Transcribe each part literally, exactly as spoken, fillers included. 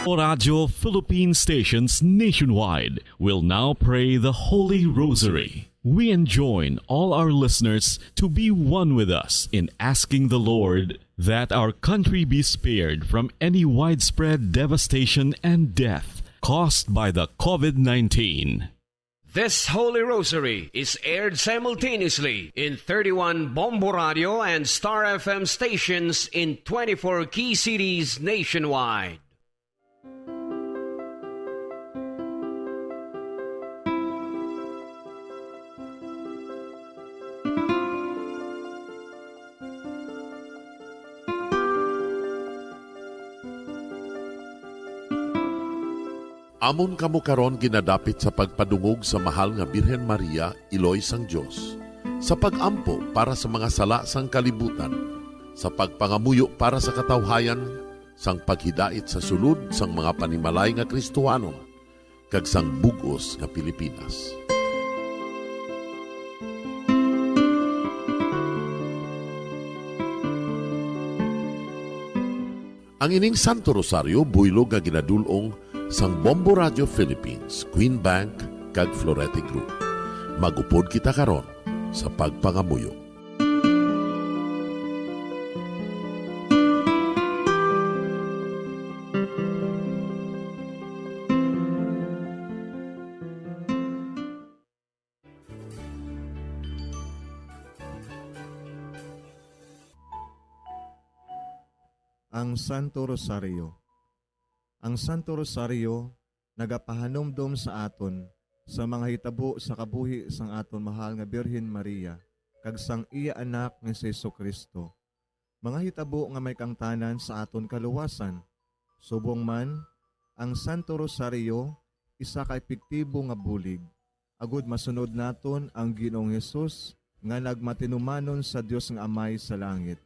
Radyo Philippine stations nationwide will now pray the Holy Rosary. We enjoin all our listeners to be one with us in asking the Lord that our country be spared from any widespread devastation and death caused by the COVID nineteen. This Holy Rosary is aired simultaneously in thirty-one Bombo Radio and Star F M stations in twenty-four key cities nationwide. Amon kamo karon ginadapit sa pagpadungog sa Mahal nga Birhen Maria, Iloy sang Dios, sa pag-ampo para sa mga sala sang kalibutan, sa pagpangamuyo para sa katawhayan, sang paghidait sa sulod sang mga panimalay nga Kristohanon, kag sang bug-os nga Pilipinas. Ang ining Santo Rosario buylog nga ginadul-ong sang Bombo Radio Philippines, Queen Bank, kag Florete Group. Mag-upod kita karon sa pagpangamuyo. Ang Santo Rosario. Ang Santo Rosario nagapahanumdom sa aton sa mga hitabo sa kabuhi sang aton mahal nga Birhen Maria kag sang iya Anak nga si Jesu-Cristo, mga hitabo nga may kaangtanan sa aton kaluwasan. Subong man, ang Santo Rosario isa ka epektibo nga bulig agod masunod naton ang Ginoong Hesus nga nagmatinumanon sa Dios nga Amay sa langit.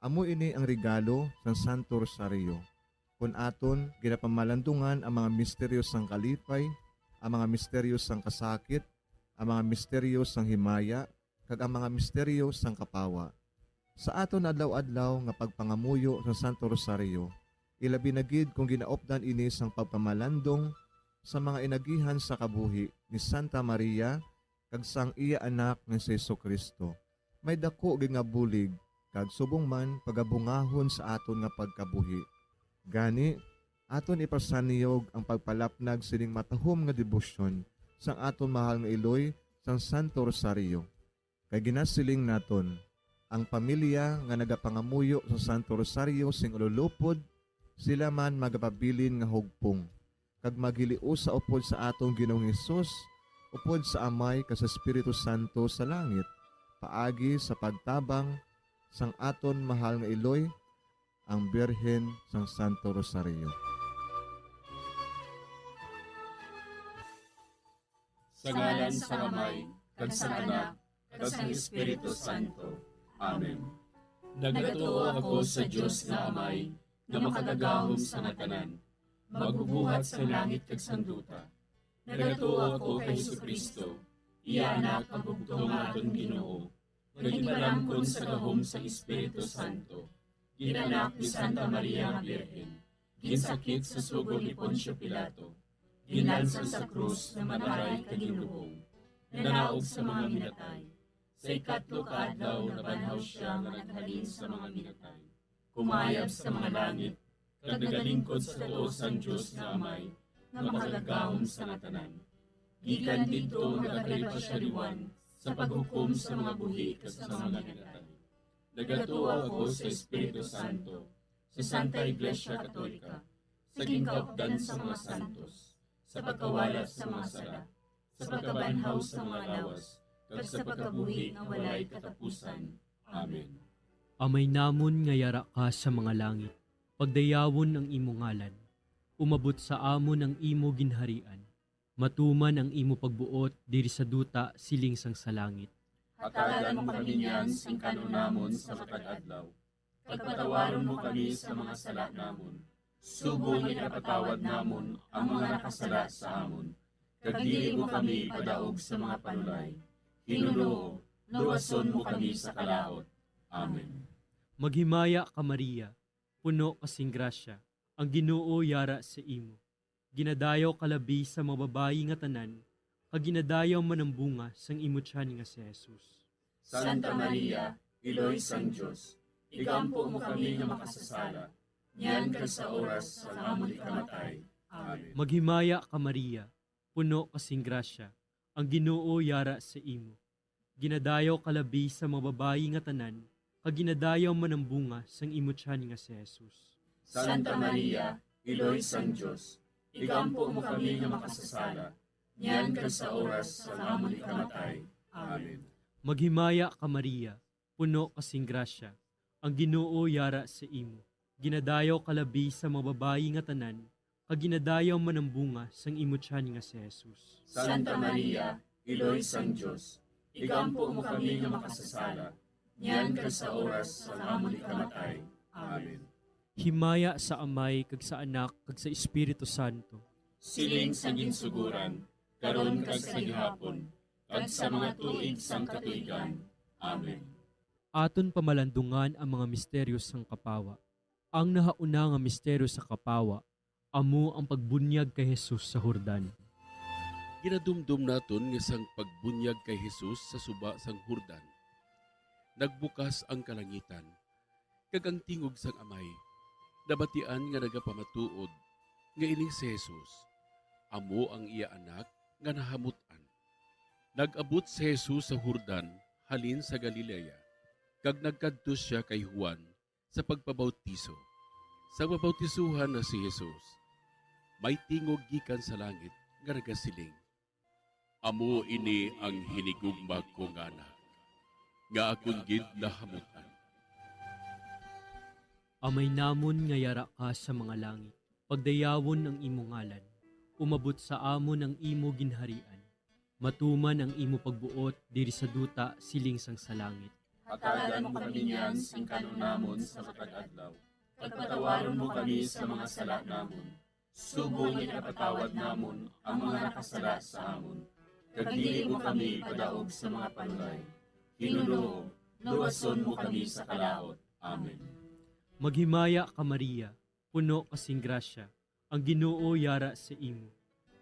Amo ini ang regalo sang Santo Rosario, kon aton ginapamalandungan ang mga misteryo sang kalipay, ang mga misteryo sang kasakit, ang mga misteryo sang himaya, kag ang mga misteryo sang kapawa. Sa aton adlaw-adlaw nga pagpangamuyo sa Santo Rosario, ilabi na gid kon ginaupdan ini sang pagpamalandong sa mga inagihan sa kabuhi ni Santa Maria kag sang iya Anak nga si Jesu-Cristo, may daku gid nga bulig kag subong man pagabungahon sa aton nga pagkabuhi. Gani, aton ipasaniyog ang pagpalapnag sining matahom nga debosyon sang aton mahal nga iloy sang Santo Rosario. Kay ginasiling naton, ang pamilya nga nagapangamuyo sa Santo Rosario sing ululupod, sila man magapabilin nga hugpong, kag maghiliusa upod sa aton Ginoong Hesus, upod sa Amay kag sa Espiritu Santo sa langit, paagi sa pagtabang sang aton mahal nga iloy, ang Birhen sang Santo Rosario. Sa ngalan sang Amay, kag sang Anak, kag sang Espiritu Santo. Amen. Nagatuo ako sa Dios nga Amay, nga makagagahom sa nga tanan, magbubuhat sa langit kag sang duta. Nagatuo ako kay Jesu-Cristo, iya Anak, ang bugtong nga aton Ginoo, nga ginpalamkon sa gahom sang Espiritu Santo, ginanak ni Santa Maria nga Birhen, ginsakit sa sugo ni Poncio Pilato, ginlansang sa krus nga mataray kag ginlubong, nanaog sa mga minatay. Sa ikatlo ka adlaw nabanhaw sia nga naghalin sa mga minatay, kumayab sa mga langit, kag nagalingkod sa tuo sang Dios nga Amay, nga makagagahom sa nga tanan. Gikan didto nagakalipa sia liwan sa paghukom sa mga buhi kag sa mga minatay. Nagatuo ako sa Espiritu Santo, sa Santa Iglesia Katolika, sa ginkaupdan sa mga santos, sa pagkawala sa mga sala, sa pagkabanhaw sa mga lawas, kag sa pagkabuhi nga walay katapusan. Amen. Amay namon nga yara ka sa mga langit, pagdayawon ang imo ngalan. Umabot sa amon ang imo ginharian. Matuman ang imo pagbuot diri sa duta siling sang sa langit. Hatagan mo kami niyan sing kan-on namon sa matag adlaw. Kag patawaron mo kami sa mga sala namon, subong nga ginapatawad namon ang mga nakasala sa amon. Kag dili mo kami ipadaog sa mga panulay. Ginoo, luwason mo kami sa kalaut. Amen. Maghimaya ka, Maria, puno ka sing grasya, Ang Ginoo yara sa imo. Ginadayaw ka labi sa mga babayi nga tanan, kag ginadayaw man ang bunga sang imo tiyan nga si Jesus. Santa Maria, Iloy sang Dios, igampo mo kami nga makasasala, niyan kag sa oras sang amon ikamatay. Amen. Maghimaya ka, Maria, puno ka sing grasya, ang Ginoo yara sa imo. Ginadayaw ka labi sa mga babayi nga tanan, kag ginadayaw man ang bunga sang imo tiyan nga si Jesus. Santa Maria, Iloy sang Dios, igampo mo kami nga makasasala, niyan kag sa oras sang amon ikamatay. Amen. Maghimaya ka, Maria, puno ka sing grasya, ang Ginoo yara sa imo. Ginadayaw ka labi sa mga babayi nga tanan, kag ginadayaw man ang bunga sang imo tiyan nga si Jesus. Santa Maria, Iloy sang Dios, igampo mo kami nga makasasala, niyan kag sa oras sang amon ikamatay. Amen. Himaya sa Amay, kag sa Anak, kag sa Espiritu Santo. Siling sa ginsuguran, karon kag sa gihapon, kag sa mga tuig sang katuigan. Amen. Aton pamalandungan ang mga misteryo sang kapawa. Ang nahauna nga misteryo sa kapawa amo ang pagbunyag kay Jesus sa Jordan. Ginadumdom naton nga sang pagbunyag kay Jesus sa suba sang Jordan, nagbukas ang kalangitan, kag ang tingog sang Amay nabatian nga nagapamatuod nga ini si Jesus amo ang iya Anak nga nahamut-an. Nag-abot si Jesus sa Jordan halin sa Galilea, kag nagkadto sia kay Juan sa pagpabautiso. Sa mabautisohan na si Jesus, may tingog gikan sa langit nga nagasiling, "Amo ini ang hinigugma ko nga Anak, nga akon gid nahamut-an." Amay namon nga yara ka sa mga langit, pagdayawon ang imo ngalan. Umabot sa amon ang imo ginharian. Matuman ang imo pagbuot diri sa duta siling sang sa langit. Hatagan mo kami niyan sing kan-on namon sa matag adlaw, kag patawaron mo kami sa mga sala namon, subong nga ginapatawad namon ang mga nakasala sa amon. Kag dili mo kami ipadaog sa mga panulay. Ginoo, luwason mo kami sa kalaut. Amen. Maghimaya ka, Maria, puno ka sing grasya, ang Ginoo yara sa imo.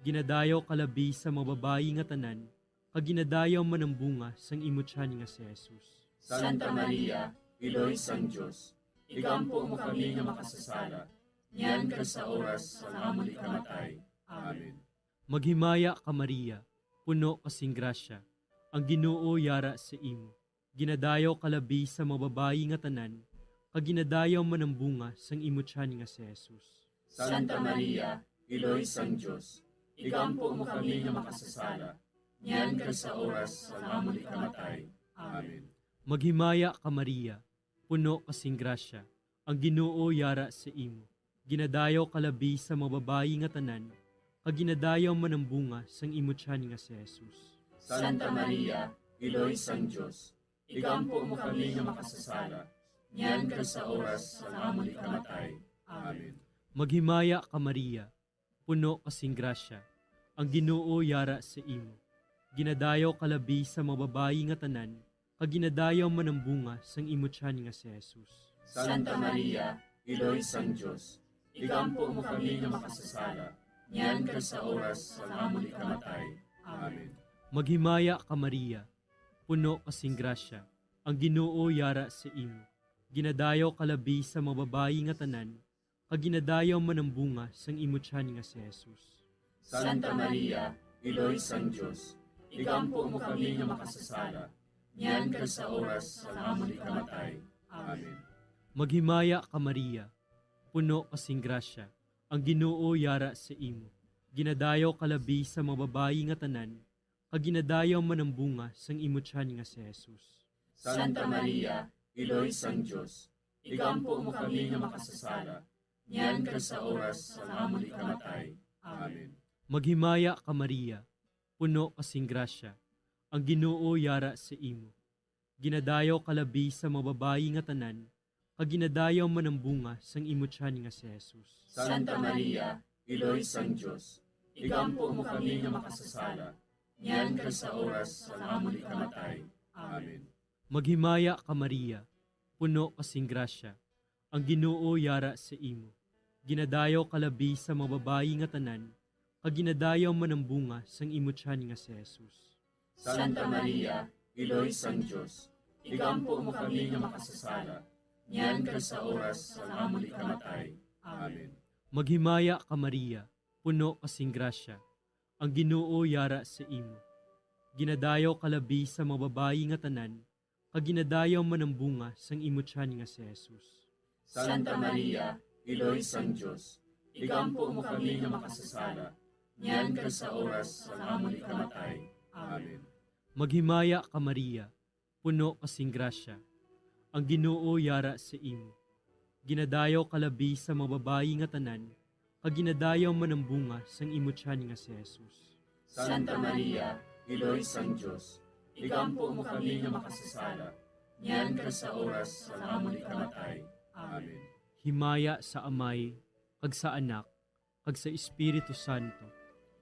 Ginadayaw ka labi sa mga babayi nga tanan, kag ginadayaw man ang bunga sang imo tiyan nga si Jesus. Santa Maria, Iloy sang Dios, igampo mo kami nga makasasala, niyan kag sa oras sang amon ikamatay. Amen. Maghimaya ka, Maria, puno ka sing grasya, ang Ginoo yara sa imo. Ginadayaw ka labi sa mga babayi nga tanan, kag ginadayaw man ang bunga sang imo tiyan nga si Jesus. Santa Maria, Iloy sang Dios, igampo mo kami nga makasasala, niyan kag sa oras sang amon ikamatay. Amen. Maghimaya ka, Maria, puno ka sing grasya, ang Ginoo yara sa imo. Ginadayaw ka labi sa mga babayi nga tanan, kag ginadayaw man ang bunga sang imo tiyan nga si Jesus. Santa Maria, Iloy sang Dios, igampo mo kami nga makasasala, niyan kag sa oras sang amon ikamatay. Amen. Maghimaya ka, Maria, puno ka sing grasya, ang Ginoo yara sa imo. Ginadayaw ka labi sa mga babayi nga tanan, kag ginadayaw man ang bunga sang imo tiyan nga si Jesus. Santa Maria, Iloy sang Dios, igampo mo kami nga makasasala, niyan kag sa oras sang amon ikamatay. Amen. Maghimaya ka, Maria, puno ka sing grasya, ang Ginoo yara sa imo. Ginadayaw ka labi sa mga babayi nga tanan, kag ginadayaw man ang bunga sang imo tiyan nga si Jesus. Santa Maria, Iloy sang Dios, igampo mo kami nga makasasala, niyan kag sa oras sang amon ikamatay. Amen. Maghimaya ka, Maria, puno ka sing grasya, ang Ginoo yara sa imo. Ginadayaw ka labi sa mga babayi nga tanan, kag ginadayaw man ang bunga sang imo tiyan nga si Jesus. Santa Maria, Iloy sang Dios, igampo mo kami nga makasasala, niyan kag sa oras sang amon ikamatay. Amen. Maghimaya ka, Maria, puno ka sing grasya, ang Ginoo yara sa imo. Ginadayaw ka labi sa mga babayi nga tanan, kag ginadayaw man ang bunga sang imo tiyan nga si Jesus. Santa Maria, Iloy sang Dios, igampo mo kami nga makasasala, niyan kag sa oras sang amon ikamatay. Amen. Maghimaya ka, Maria, puno ka sing grasya, ang Ginoo yara sa imo. Ginadayaw ka labi sa mga babayi nga tanan, kag ginadayaw man ang bunga sang imo tiyan nga si Jesus. Santa Maria, Iloy sang Dios, igampo mo kami nga makasasala, niyan kag sa oras sang amon ikamatay. Amen. Maghimaya ka, Maria, puno ka sing grasya, ang Ginoo yara sa imo. Ginadayaw ka labi sa mga babayi nga tanan, kag ginadayaw man ang bunga sang imo tiyan nga si Jesus. Santa Maria, Iloy sang Dios, igampo mo kami nga makasasala, niyan kag sa oras sang amon ikamatay. Amen. Maghimaya ka, Maria, puno ka sing grasya, ang Ginoo yara sa imo. Ginadayaw ka labi sa mga babayi nga tanan, kag ginadayaw man ang bunga sang imo tiyan nga si Jesus. Santa Maria, Iloy sang Dios, igampo mo kami nga makasasala, niyan kag sa oras sang amon ikamatay. Amen. Himaya sa Amay, kag sa Anak, kag sa Espiritu Santo.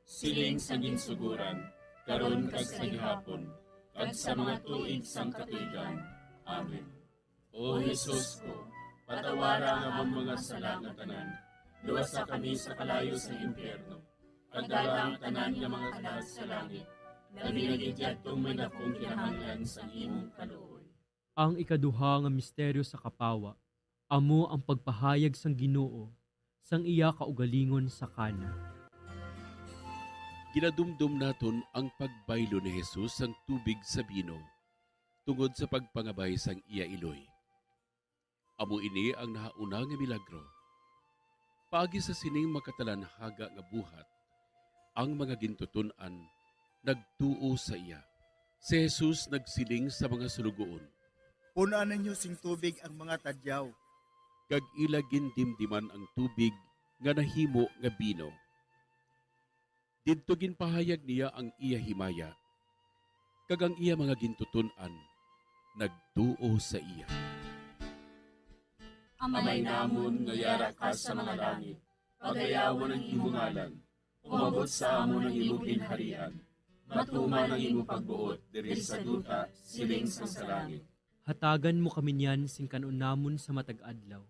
Siling sa ginsuguran, karon kag sa gihapon, kag sa mga tuig sang katuigan. Amen. O Jesus ko, patawara ang amon mga sala nga tanan, luwasa kami sa kalayo sang impyerno, kag dala ang tanan nga mga kalag sa langit, labi na gid yadtong may dakong kinahanglan sang imong kaluoy. Ang ikaduha nga misteryo sa kapawa, amo ang pagpahayag sang Ginoo sang iya kaugalingon sa Cana. Ginadumdom naton ang pagbaylo ni Jesus sang tubig sa bino tungod sa pagpangabay sang iya iloy. Amo ini ang nahauna nga milagro. Paagi sa sining makatalanhaga nga buhat, ang mga gintuton-an nagtuo sa iya. Si Jesus nagsiling sa mga suloguon, "Pun-an ninyo sing tubig ang mga tadyaw." Kag ila gindimdiman ang tubig nga nahimo nga bino. Didto ginpahayag niya ang iya himaya, kag ang iya mga gintuton-an nagtuo sa iya. Amay namon nga yara ka sa mga langit, pagayawon ang imo ngalan. Umabot sa amon ang imo ginharian. Matuman ang imo pagbuot diri sa duta, siling sang sa langit. Hatagan mo kami niyan sing kan-on namon sa matag adlaw,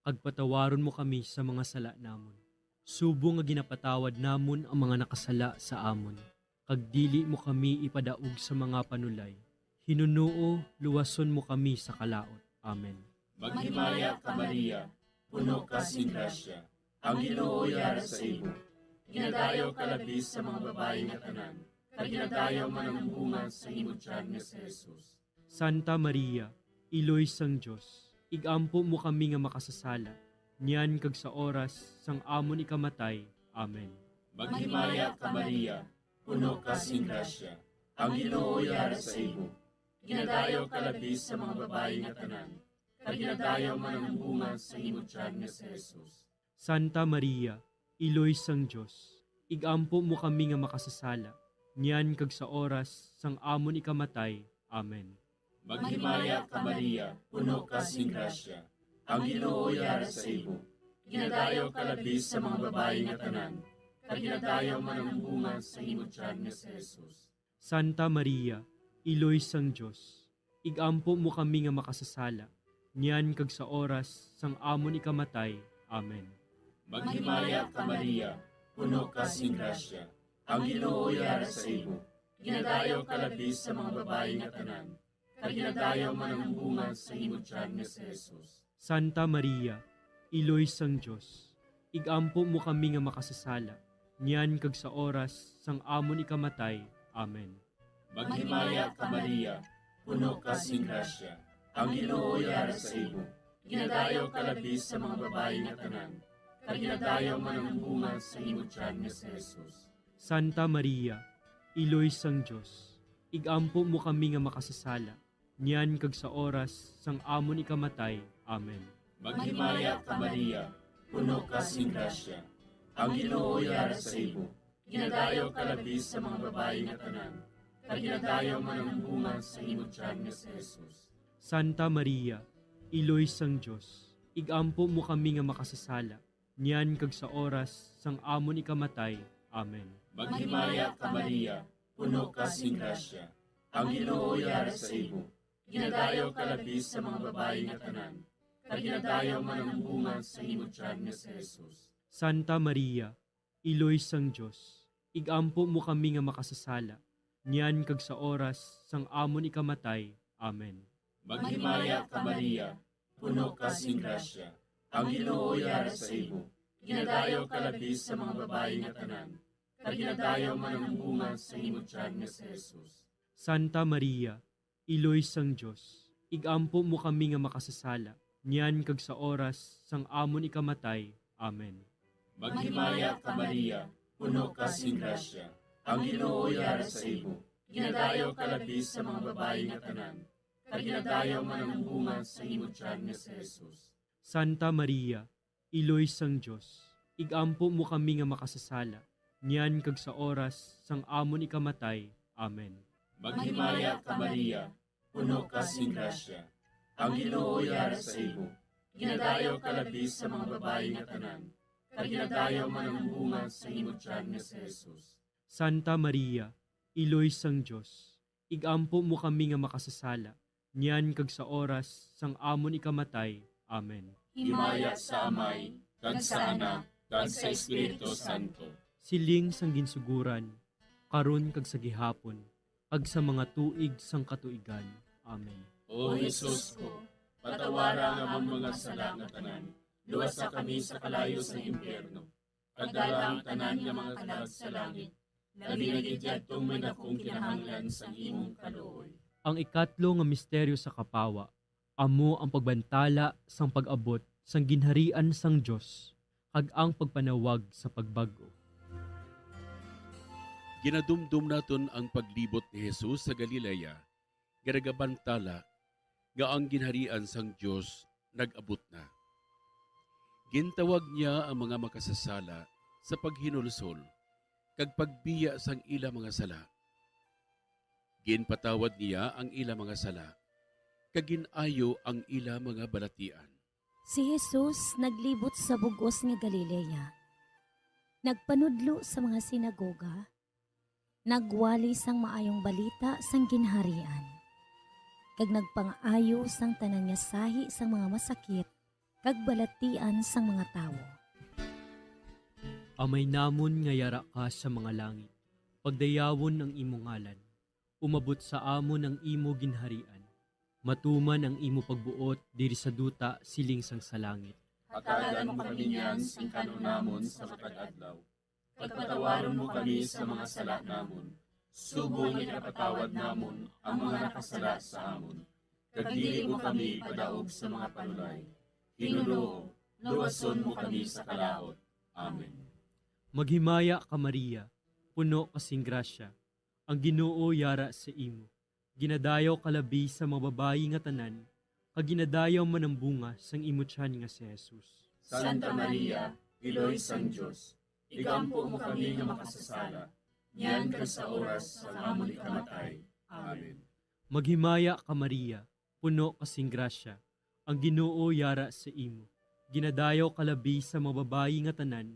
kag patawaron mo kami sa mga sala namon, subong nga ginapatawad namon ang mga nakasala sa amon, kag dili mo kami ipadaog sa mga panulay. Hinunoo, luwason mo kami sa kalaut. Amen. Maghimaya ka, Maria, puno ka sing grasya, ang Ginoo yara sa imo. Ginadayaw ka labi sa mga babayi nga tanan, kag ginadayaw man ang bunga sa imo tiyan nga si Jesus. Santa Maria, Iloy sang Dios, ig-ampo mo kami nga makasasala, niyan kag sa oras sang amon ikamatay. Amen. Maghimaya ka, Maria, puno ka sing grasya, ang Ginoo yara sa imo. Ginadayaw ka labi sa mga babayi nga tanan, kag ginadayaw man ang bunga sa imo tiyan nga si Jesus. Santa Maria, Iloy sang Dios, ig-ampo mo kami nga makasasala, niyan kag sa oras sang amon ikamatay. Amen. Maghimaya ka, Maria, puno ka sing grasya, ang Ginoo yara sa imo. Ginadayaw ka labi sa mga babayi nga tanan, kag ginadayaw man ang bunga sa imo tiyan nga si Jesus. Santa Maria, Iloy sang Dios, ig-ampo mo kami nga makasasala, niyan kag sa oras sang amon ikamatay. Amen. Maghimaya ka, Maria, puno ka sing grasya, ang Ginoo yara sa imo. Ginadayaw ka labi sa mga babayi nga tanan, kag ginadayaw man ang bunga sa imo tiyan nga si Jesus. Santa Maria, Iloy sang Dios, ig-ampo mo kami nga makasasala, niyan kag sa oras sang amon ikamatay. Amen. Maghimaya ka, Maria, puno ka sing grasya, ang Ginoo yara sa imo. Ginadayaw ka labi sa mga babayi nga tanan, kag ginadayaw man ang bunga sa imo tiyan nga si Jesus. Santa Maria, Iloy sang Dios, ig-ampo mo kami nga makasasala, niyan kag sa oras sang amon ikamatay. Amen. Maghimaya ka, Maria, puno ka sing grasya, ang Ginoo yara sa imo. Ginadayaw ka labi sa mga babayi nga tanan, kag ginadayaw man ang bunga sa imo tiyan nga si Jesus. Santa Maria, Iloy sang Dios, ig-ampo mo kami nga makasasala, niyan kag sa oras sang amon ikamatay. Amen. Maghimaya ka, Maria, puno ka sing grasya, ang Ginoo yara sa imo. Ginadayaw ka labi sa mga babayi nga tanan, kag ginadayaw man ang bunga sa imo tiyan nga si Jesus. Santa Maria, Iloy sang Dios, ig-ampo mo kami nga makasasala, niyan kag sa oras sang amon ikamatay. Amen. Maghimaya ka, Maria, puno ka sing grasya, ang Ginoo yara sa imo. Ginadayaw ka labi sa mga babayi nga tanan, kag ginadayaw man ang bunga sa imo tiyan nga si Jesus. Santa Maria, Iloy sang Dios, ig-ampo mo kami nga makasasala, niyan kag sa oras sang amon ikamatay. Amen. Maghimaya ka, Maria, puno ka sing grasya, ang Ginoo yara sa imo. Ginadayaw ka labi sa mga babayi nga tanan, kag ginadayaw man ang bunga sa imo tiyan nga si Jesus. Santa Maria, Iloy sang Dios, ig-ampo mo kami nga makasasala, niyan kag sa oras sang amon ikamatay. Amen. Maghimaya ka, Maria, puno ka sing grasya, ang Ginoo yara sa imo. Ginadayaw ka labi sa mga babayi nga tanan, kag ginadayaw man ang bunga sa imo tiyan nga si Jesus. Santa Maria, Iloy sang Dios, ig-ampo mo kami nga makasasala, niyan kag sa oras sang amon ikamatay. Amen. Himaya sa Amay, kag sa Anak, kag sa Espiritu Santo. Siling sang ginsuguran, karon kag sa gihapon, kag sa mga tuig sang katuigan. Amen. O Jesus ko, patawara ang amon mga sala nga tanan, luwasa kami sa kalayo sang impyerno, kag dala ang tanan nga mga kalag sa langit, labi na gid yadtong may dakong kinahanglan sang imong kaluoy. Ang ikatlo nga misteryo sa kapawa amo ang pagbantala sang pag-abot sang Ginharian sang Dios kag ang pagpanawag sa pagbag-o. Ginadumdom naton ang paglibot ni Jesus sa Galilea nga nagabantala nga ang Ginharian sang Dios nag-abot na. Gintawag niya ang mga makasasala sa paghinulsol kag pagbiya sang ila mga sala. Ginpatawad niya ang ila mga sala, kag gin-ayo ang ila mga balatian. Si Jesus naglibot sa bug-os nga Galilea. Nagpanudlo sa mga sinagoga, nagwali sang maayong balita sang Ginharian, kag nagpangaayo sang tanan nga sahi sang mga masakit kag balatian sang mga tawo. Amay namon nga yara ka sa mga langit, pagdayawon ang imo ngalan. Umabot sa amon ang imo ginharian. Matuman ang imo pagbuot diri sa duta siling sang sa langit. Hatagan mo kami niyan sing kan-on namon sa matag adlaw. Kag patawaron mo kami sa mga sala namon, subong nga ginapatawad namon ang mga nakasala sa amon. Kag dili mo kami ipadaog sa mga panulay. Hinunoo, luwason mo kami sa kalaut. Amen. Maghimaya ka, Maria, puno ka sing grasya, ang Ginoo yara sa imo. Ginadayaw ka labi sa mga babayi nga tanan, kag ginadayaw man ang bunga sang imo tiyan nga si Jesus. Santa Maria, Iloy sang Dios, igampo mo kami nga makasasala, niyan kag sa oras sang amon ikamatay. Amen. Maghimaya ka, Maria, puno ka sing grasya, ang Ginoo yara sa imo. Ginadayaw ka labi sa mga babayi nga tanan,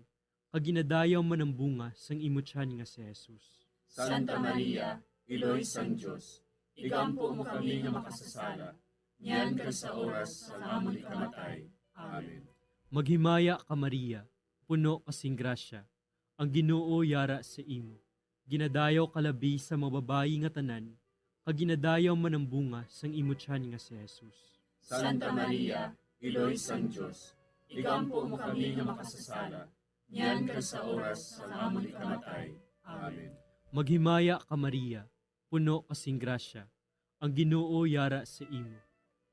kag ginadayaw man ang bunga sang imo tiyan nga si Jesus. Santa Maria, Iloy sang Dios, igampo mo kami nga makasasala, niyan kag sa oras sang amon ikamatay. Amen. Maghimaya ka, Maria, puno ka sing grasya, ang Ginoo yara sa imo. Ginadayaw ka labi sa mga babayi nga tanan, kag ginadayaw man ang bunga sang imo tiyan nga si Jesus. Santa Maria, Iloy sang Dios, igampo mo kami nga makasasala, niyan kag sa oras sang amon ikamatay. Amen. Maghimaya ka, Maria, puno ka sing grasya, ang Ginoo yara sa imo.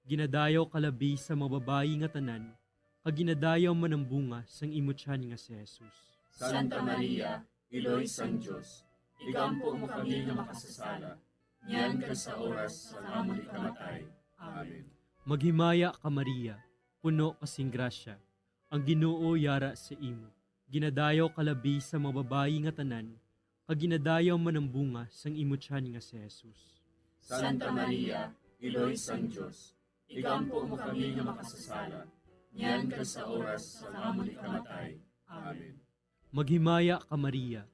Ginadayaw ka labi sa mga babayi nga tanan, kag ginadayaw man ang bunga sang imo tiyan nga si Jesus. Santa Maria, Iloy sang Dios, igampo mo kami nga makasasala, niyan kag sa oras sang amon ikamatay. Amen. Maghimaya ka, Maria, puno ka sing grasya, ang Ginoo yara sa imo. Ginadayaw ka labi sa mga babayi nga tanan, kag ginadayaw man ang bunga sang imo tiyan nga si Jesus. Santa Maria, Iloy sang Dios, igampo mo kami nga makasasala, niyan kag sa oras sang amon ikamatay. Amen. Maghimaya ka, Maria,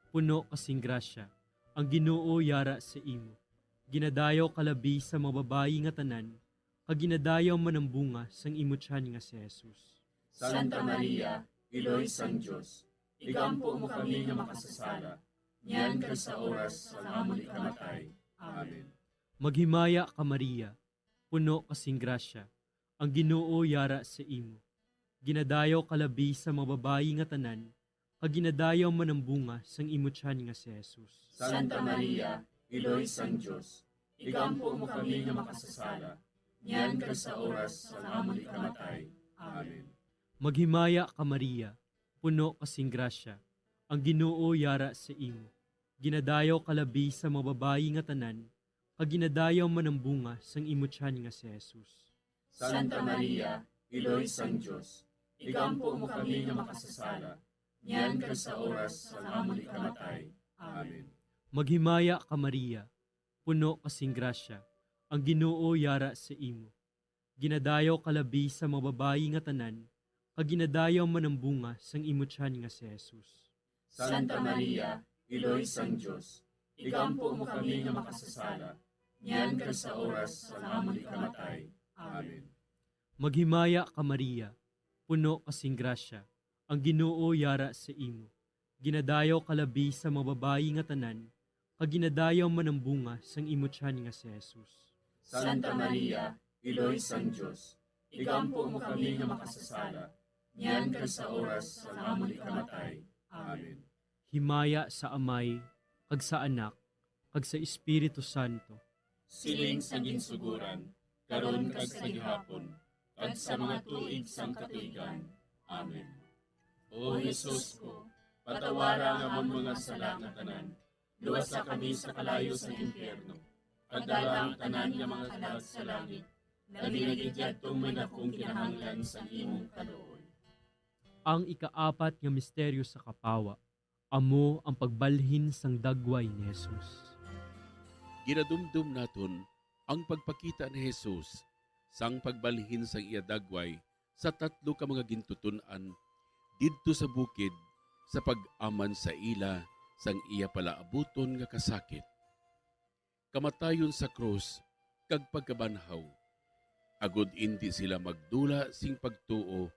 puno ka sing grasya, ang Ginoo yara sa imo. Ginadayaw ka labi sa mga babayi nga tanan, kag ginadayaw man ang bunga sang imo tiyan nga si Jesus. Santa Maria, Iloy sang Dios, igampo mo kami nga makasasala, niyan kag sa oras sang amon ikamatay. Amen. Maghimaya ka, Maria, puno ka sing grasya, ang Ginoo yara sa imo. Ginadayaw ka labi sa mga babayi nga tanan, kag ginadayaw man ang bunga sang imo tiyan nga si Jesus. Santa Maria, Iloy sang Dios, igampo mo kami nga makasasala, niyan kag sa oras sang amon ikamatay. Amen. Maghimaya ka, Maria, puno ka sing grasya, ang Ginoo yara sa imo. Ginadayaw ka labi sa mga babayi nga tanan, kag ginadayaw man ang bunga sang imo tiyan nga si Jesus. Santa Maria, Iloy sang Dios, igampo mo kami nga makasasala, niyan kag sa oras sang amon ikamatay. Amen. Maghimaya ka, Maria, puno ka sing grasya, ang Ginoo yara sa imo. Ginadayaw ka labi sa mga babayi nga tanan, kag ginadayaw man ang bunga sang imo tiyan nga si Jesus. Santa Maria, Iloy sang Dios, igampo mo kami nga makasasala, niyan kag sa oras sang amon ikamatay. Amen. Maghimaya ka, Maria, puno ka sing grasya, ang Ginoo yara sa imo. Ginadayaw ka labi sa mga babayi nga tanan, kag ginadayaw man ang bunga sang imo tiyan nga si Jesus. Santa Maria, Iloy sang Dios, igampo mo kami nga makasasala, niyan kag sa oras sang amon ikamatay. Amen. Himaya sa Amay, kag sa Anak, kag sa Espiritu Santo. Siling sa ginsuguran, karon kag sa gihapon, kag sa mga tuig sang katuigan. Amen. O Jesus ko, patawara ang amon mga sala nga tanan, luwasa kami sa kalayo sa impyerno, kag dala ang tanan nga mga kalag sa langit, labi na gid yadtong may dakong kinahanglan sang imong kaluoy. Ang ikaapat nga misteryo sa kapawa, amo ang pagbalhin sang dagway ni Jesus. Ginadumdom naton ang pagpakita ni Jesus sang pagbalhin sang iya dagway sa tatlo ka mga gintuton-an didto sa bukid sa pag-aman sa ila sang iya palaabuton nga kasakit, kamatayon sa krus, kag pagkabanhaw, agod indi sila magdula sing pagtuo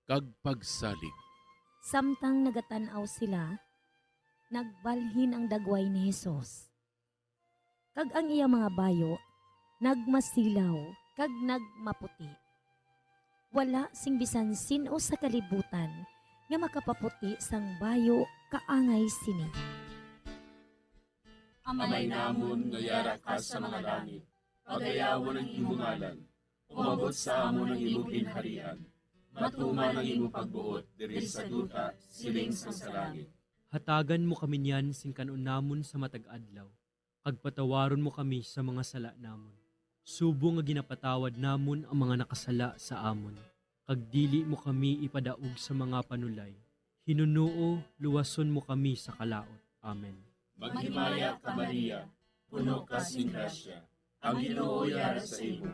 kag pagsalig. Samtang nagatan-aw sila, nagbalhin ang dagway ni Jesus, kag ang iya mga bayo nagmasilaw kag nagmaputi. Wala sing bisan sin-o sa kalibutan nga makapaputi sang bayo kaangay sini. Amay namon nga yara ka sa mga langit, pagayawon ang imo ngalan. Umabot sa amon ang imo ginharian. Matuman ang imo pagbuot diri sa duta, siling sang sa langit. Hatagan mo kami niyan sing kan-on namon sa matag adlaw, kag patawaron mo kami sa mga sala namon, subong nga ginapatawad namon ang mga nakasala sa amon, kag dili mo kami ipadaog sa mga panulay. Hinunoo, luwason mo kami sa kalaut. Amen. Maghimaya ka, Maria, puno ka sing grasya, ang Ginoo yara sa imo.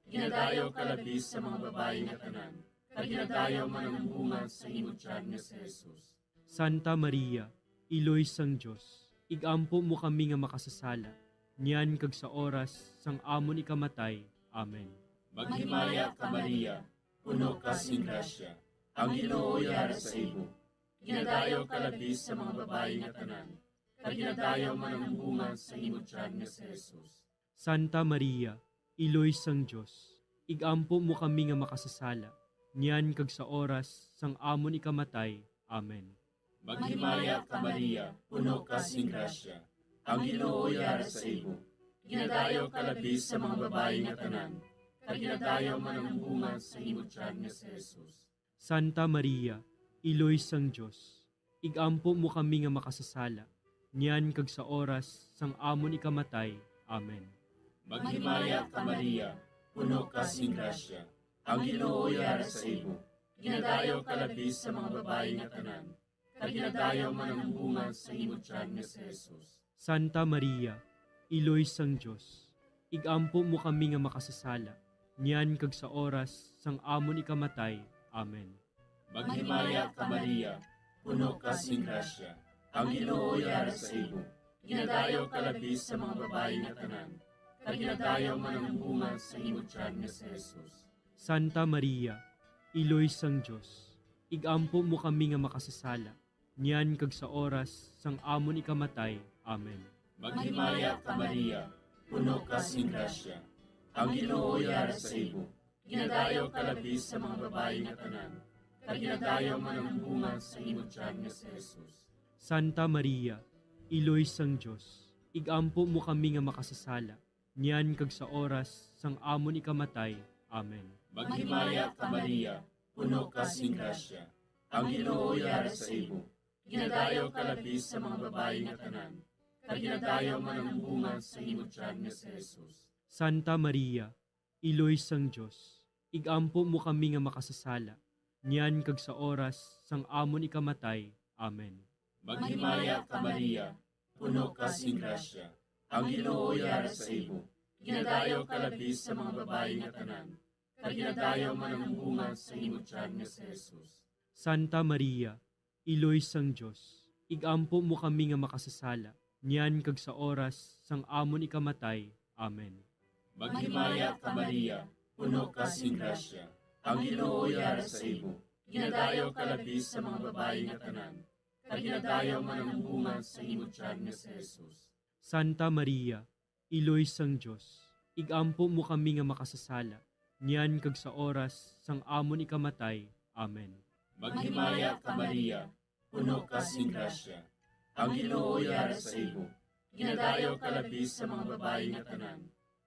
Ginadayaw ka labi sa mga babayi nga tanan, kag ginadayaw man ang bunga sa imo tiyan nga si Jesus. Santa Maria, Iloy sang Dios, ig-ampo mo kami nga makasasala, niyan kag sa oras sang amon ikamatay. Amen. Maghimaya ka, Maria, puno ka sing grasya, ang Ginoo yara sa imo. Ginadayaw ka labi sa mga babayi nga tanan, kag ginadayaw man ang bunga sa imo tiyan nga si Jesus. Santa Maria, Iloy sang Dios, ig-ampo mo kami nga makasasala, niyan kag sa oras sang amon ikamatay. Amen. Maghimaya ka, Maria, puno ka sing grasya, ang Ginoo yara sa imo. Ginadayaw ka labi sa mga babayi nga tanan, kag ginadayaw man ang bunga sa imo tiyan nga si Jesus. Santa Maria, Iloy sang Dios, ig-ampo mo kami nga makasasala, niyan kag sa oras sang amon ikamatay. Amen. Maghimaya ka, Maria, puno ka sing grasya, ang Ginoo yara sa imo. Ginadayaw ka labi sa mga babayi nga tanan, kag ginadayaw man ang bunga sa imo tiyan nga si Jesus. Santa Maria, Iloy sang Dios, ig-ampo mo kami nga makasasala, niyan kag sa oras sang amon ikamatay. Amen. Maghimaya ka, Maria, puno ka sing grasya, ang Ginoo yara sa imo. Ginadayaw ka labi sa mga babayi nga tanan, kag ginadayaw man ang bunga sa imo tiyan nga si Jesus. Santa Maria, Iloy sang Dios, igampo mo kami nga makasasala, niyan kag sa oras sang amon ikamatay. Amen. Maghimaya ka, Maria, puno ka sing grasya. Ang Ginoo yara sa imo. Ginadayaw ka labi sa mga babayi nga tanan, kag ginadayaw man ang bunga sa imo tiyan nga si Jesus. Santa Maria, Iloy sang Dios, igampo mo kami nga makasasala, niyan kag sa oras sang amon ikamatay. Amen. Maghimaya ka, Maria, puno ka sing grasya. Ang Ginoo yara sa imo. Ginadayaw ka labi sa mga babayi nga tanan, kag ginadayaw man ang bunga sa imo tiyan nga si Jesus. Santa Maria, Iloy sang Dios, igampo mo kami nga makasasala, niyan kag sa oras sang amon ikamatay. Amen. Maghimaya ka, Maria, puno ka sing grasya. Ang Ginoo yara sa imo. Ginadayaw ka labi sa mga babayi nga tanan, kag ginadayaw man ang bunga sa imo tiyan nga si Jesus. Santa Maria, Iloy sang Dios, igampo mo kami nga makasasala, niyan kag sa oras sang amon ikamatay. Amen. Maghimaya ka, Maria, puno ka sing grasya. Ang Ginoo yara sa imo. Ginadayaw ka labi sa mga babayi nga tanan, kag ginadayaw man ang bunga sa imo tiyan nga si Jesus. Santa Maria, Iloy sang Dios, igampo mo kami nga makasasala, niyan kag sa oras sang amon ikamatay. Amen. Maghimaya ka, Maria, puno ka sing grasya. Ang Ginoo yara sa imo. Ginadayaw ka labi sa mga babayi nga tanan,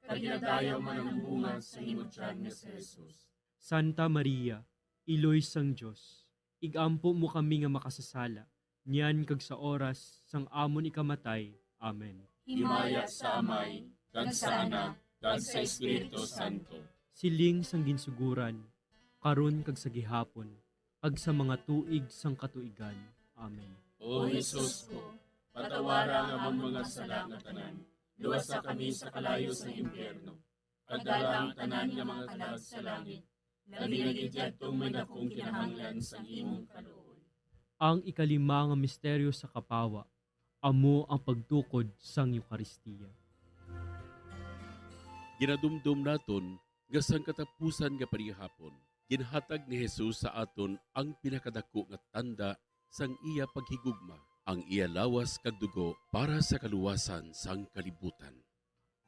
kag ginadayaw man ang bunga sa imo tiyan nga si Jesus. Santa Maria, Iloy sang Dios, igampo mo kami nga makasasala, niyan kag sa oras sang amon ikamatay. Amen. Himaya sa Amay, kag sa Anak, kag sa Espiritu Santo. Siling sang ginsuguran, karon kag sa gihapon, kag sa mga tuig sang katuigan. Amen. O Jesus ko, patawara ang amon mga sala nga tanan, luwasa kami sa kalayo sang impyerno, kag dala ang tanan nga mga kalag sa langit, labi na gid yadtong may dakong kinahanglan sang imong kaluoy. Ang ikalima nga misteryo sa kapawa, amo ang pagtukod sang Eukaristia. Ginadumdom naton nga sang katapusan nga panihapon, ginhatag ni Jesus sa aton ang pinakadako nga tanda sang iya paghigugma, ang iya lawas kag dugo para sa kaluwasan sang kalibutan.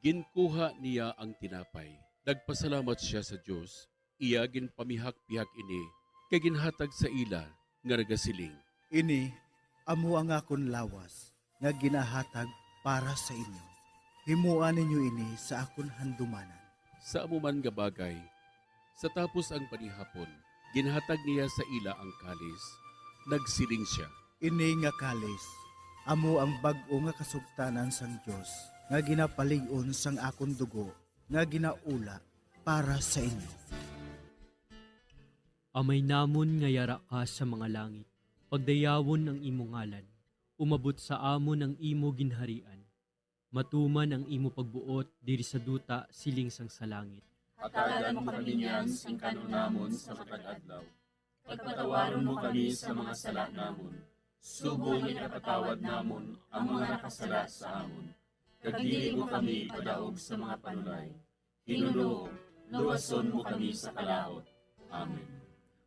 Ginkuha niya ang tinapay, nagpasalamat sia sa Dios, iya ginpamihak-pihak ini, kag ginhatag sa ila, nga nagasiling, "Ini amo ang akon lawas nga ginahatag para sa inyo. Himoa ninyo ini sa akon handumanan." Sa amo man nga bagay, sa tapos ang panihapon, ginhatag niya sa ila ang kalis. Nagsiling sia, "Ini nga kalis amo ang bag-o nga kasugtanan sang Dios, nga ginapalig-on sang akon dugo, nga ginaula para sa inyo." Amay namon nga yara ka sa mga langit, pagdayawon ang imo ngalan. Umabot sa amon ang imo ginharian. Matuman ang imo pagbuot diri sa duta siling sang sa langit. Hatagan mo kami niyan sing kan-on namon sa matag adlaw. Pagpatawaron mo kami sa mga sala namon, subong nga ginapatawad namon ang mga nakasala sa amon. Kag dili mo kami ipadaog sa mga panulay. Ginoo, luwason mo kami sa kalaut. Amen.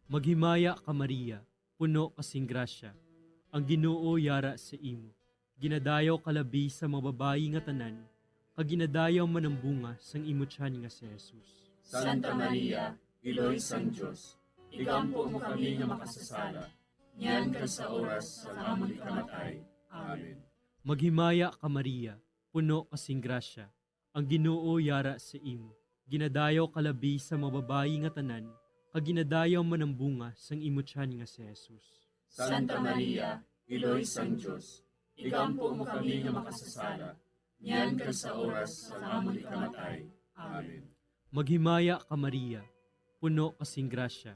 Maghimaya ka, Maria, puno ka sing grasya. Ang Ginoo yara sa imo. Ginadayaw ka labi sa mga babayi nga tanan, kag ginadayaw man ang bunga sang imo tiyan nga si Jesus. Santa Maria, Iloy sang Dios, igampo mo kami nga makasasala, niyan kag sa oras sang amon ikamatay. Amen. Maghimaya ka, Maria, puno ka sing grasya. Ang Ginoo yara sa imo. Ginadayaw ka labi sa mga babayi nga tanan, kag ginadayaw man ang bunga sang imo tiyan nga si Jesus. Santa Maria, Iloy sang Dios, igampo mo kami nga makasasala, niyan kag sa oras sang amon ikamatay. Amen. Maghimaya ka, Maria, puno ka sing grasya.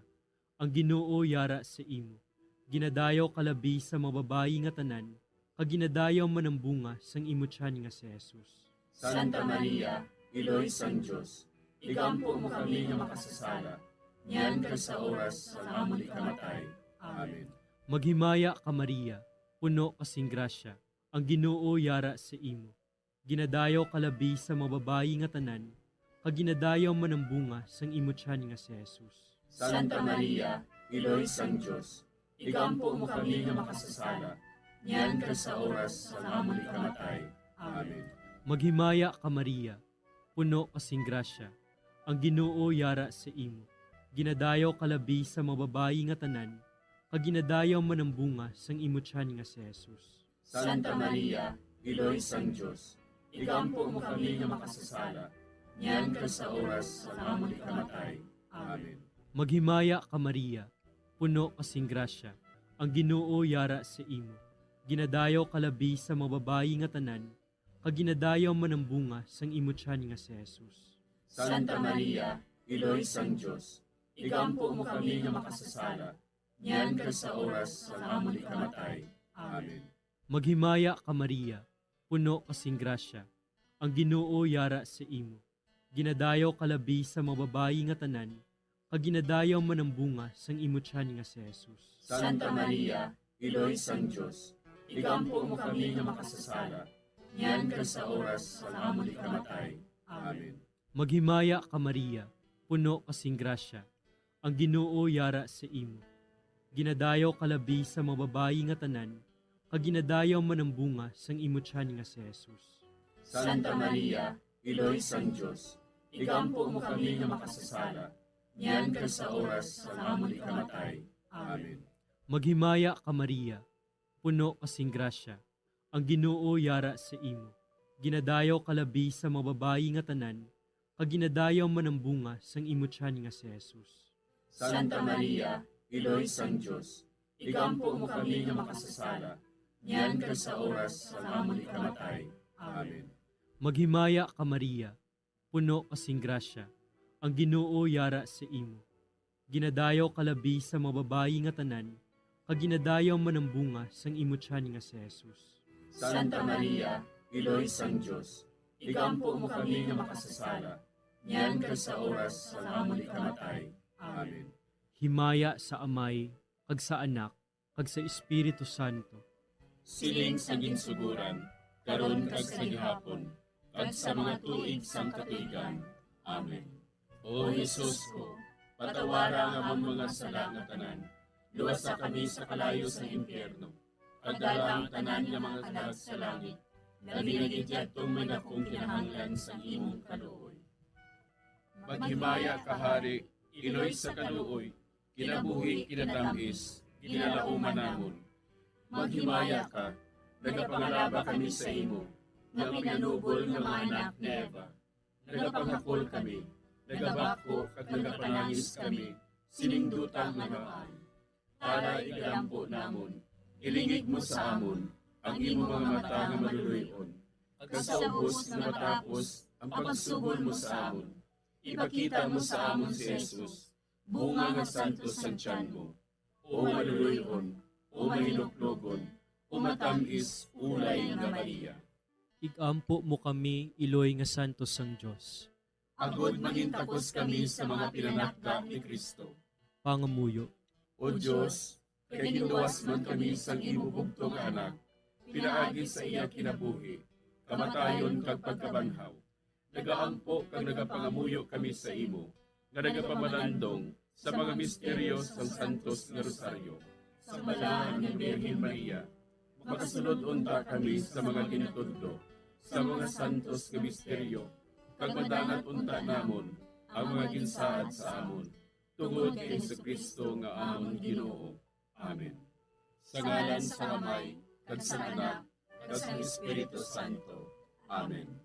Ang Ginoo yara sa imo. Ginadayaw ka labi sa mga babayi nga tanan, kag ginadayaw man ang bunga sang imo tiyan nga si Jesus. Santa Maria, Iloy sang Dios, igampo mo kami nga makasasala, niyan kag sa oras sang amon ikamatay. Amen. Maghimaya ka, Maria, puno ka sing grasya, ang Ginoo yara sa imo. Ginadayaw ka labi sa mga babayi nga tanan, kag ginadayaw man ang bunga sang imo tiyan nga si Jesus. Santa Maria, Iloy sang Dios, igampo mo kami nga makasasala, niyan kag sa oras sang amon ikamatay. Amen. Maghimaya ka, Maria, puno ka sing grasya, ang Ginoo yara sa imo. Ginadayaw ka labi sa mga babayi nga tanan, kag ginadayaw man ang bunga sang imo tiyan nga si Jesus. Santa Maria, Iloy sang Dios, igampo mo kami nga makasasala, niyan kag sa oras sang amon ikamatay. Amen. Maghimaya ka, Maria, puno ka sing grasya, ang Ginoo yara sa imo. Ginadayaw ka labi sa mga babayi nga tanan, kag ginadayaw man ang bunga sang imo tiyan nga si Jesus. Santa Maria, Iloy sang Dios, igampo mo kami nga makasasala, niyan kag sa oras sang amon ikamatay. Amen. Maghimaya ka, Maria, puno ka sing grasya, ang Ginoo yara sa imo. Ginadayaw ka labi sa mga babayi nga tanan, kag ginadayaw man ang bunga sang imo tiyan nga si Jesus. Santa Maria, Iloy sang Dios, igampo mo kami nga makasasala, niyan kag sa oras sang amon ikamatay. Amen. Maghimaya ka, Maria, puno ka sing grasya, ang Ginoo yara sa imo. Ginadayaw ka labi sa mga babayi nga tanan, kag ginadayaw man ang bunga sang imo tiyan nga si Jesus. Santa Maria, Iloy sang Dios, igampo mo kami nga makasasala, niyan kag sa oras sang amon ikamatay. Amen. Maghimaya ka, Maria, puno ka sing grasya, ang Ginoo yara sa imo. Ginadayaw ka labi sa mga babayi nga tanan, kag ginadayaw man ang bunga sang imo tiyan nga si Jesus. Santa Maria, Iloy sang Dios, igampo mo kami nga makasasala, niyan kag sa oras sang amon ikamatay. Amen. Maghimaya ka, Maria, puno ka sing grasya, ang Ginoo yara sa imo. Ginadayaw ka labi sa mga babayi nga tanan, kag ginadayaw man ang bunga sang imo tiyan nga si Jesus. Santa Maria, Iloy sang Dios, igampo mo kami nga makasasala, niyan kag sa oras sang amon ikamatay. Amen. Himaya sa Amay, kag sa Anak, kag sa Espiritu Santo. Siling sa ginsugoran, karon kag sa gihapon, kag sa mga tuig sang katuigan. Amen. O Jesus ko, patawara ang amon mga sala nga tanan, luwasa kami sa kalayo sa impyerno, kag dala ang tanan nga mga kalag sa langit, labi na gid yadtong may dakong kinahanglan sang imong kaluoy. Maghimaya ka, Hari, Iloy sa kaluoy, kinabuhi, kinatamis, ginalauman namon. Maghimaya ka, nagapangalaba kami sa imo, nga pinanubol nga mga anak ni Eva. Nagapangakol kami, nagabako kag nagapanangis kami sining duta nga naan. Tara, igalampo namon, ilingig mo sa amon ang imo mga mata nga maluloy-on, kag sa ubos nga matapos ang pagsugol mo sa amon, ipakita mo sa amon si Jesus, bunga nga santos sang tiyan mo, o maluloy-on, o mahinuklogon, o matamis ulay nga Maria. Igampo mo kami, Iloy nga santos sang Dios. Agod mangintakos kami sa mga pinanakda ni Cristo. Pangamuyo. O Dios, kay ginluwas man kami sang imo bugtong nga Anak, pinaagi sa iya kinabuhi, kamatayon, kag pagkabanhaw, nagaampo kag nagapangamuyo kami sa imo, nga nagapamalandong sa mga misteryo sang Santos nga Rosaryo. Sa Balaan nga Birhen Maria, makasulod unta kami sa mga ginatudlo sa mga santos nga misteryo, kag madangat unta namon ang mga ginsaad sa amon, tungod kay Jesu-Cristo nga amon Ginoo. Amen. Sa ngalan sang Amay, kag sang Anak, kag sang Espiritu Santo. Amen.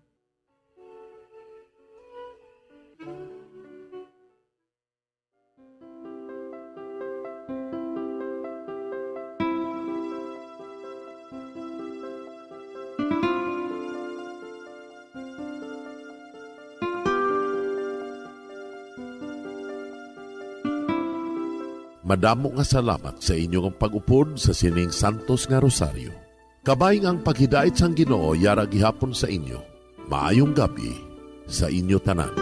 Madamo nga salamat sa inyo nga pag-upod sa sining santos nga rosaryo. Kabay nga ang paghidait sang Ginoo yara gihapon sa inyo. Maayong gab-i sa inyo tanan.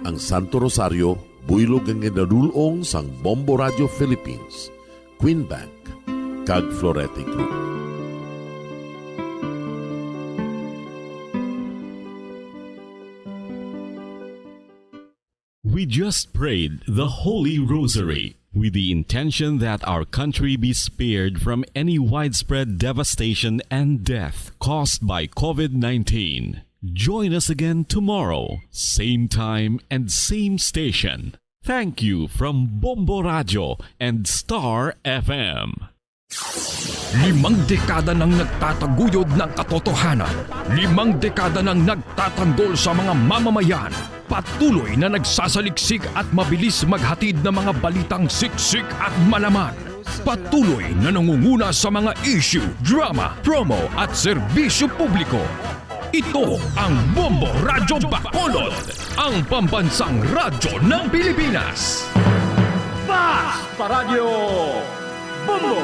Ang Santo Rosario, buylog nga ginadul-ong sang Bombo Radio Philippines, Queen Bank, kag Florete Group. Just prayed the Holy Rosary with the intention that our country be spared from any widespread devastation and death caused by covid nineteen. Join us again tomorrow, same time and same station. Thank you from Bombo Radyo and Star F M. Limang dekada nang nagtataguyod ng katotohanan. Limang dekada nang nagtatanggol sa mga mamamayan. Patuloy na nagsasaliksik at mabilis maghatid ng mga balitang siksik at malaman. Patuloy na nangunguna sa mga issue, drama, promo at serbisyo publiko. Ito ang Bombo Radyo Bacolod, ang pambansang radyo ng Pilipinas. Fast Radyo Bombo.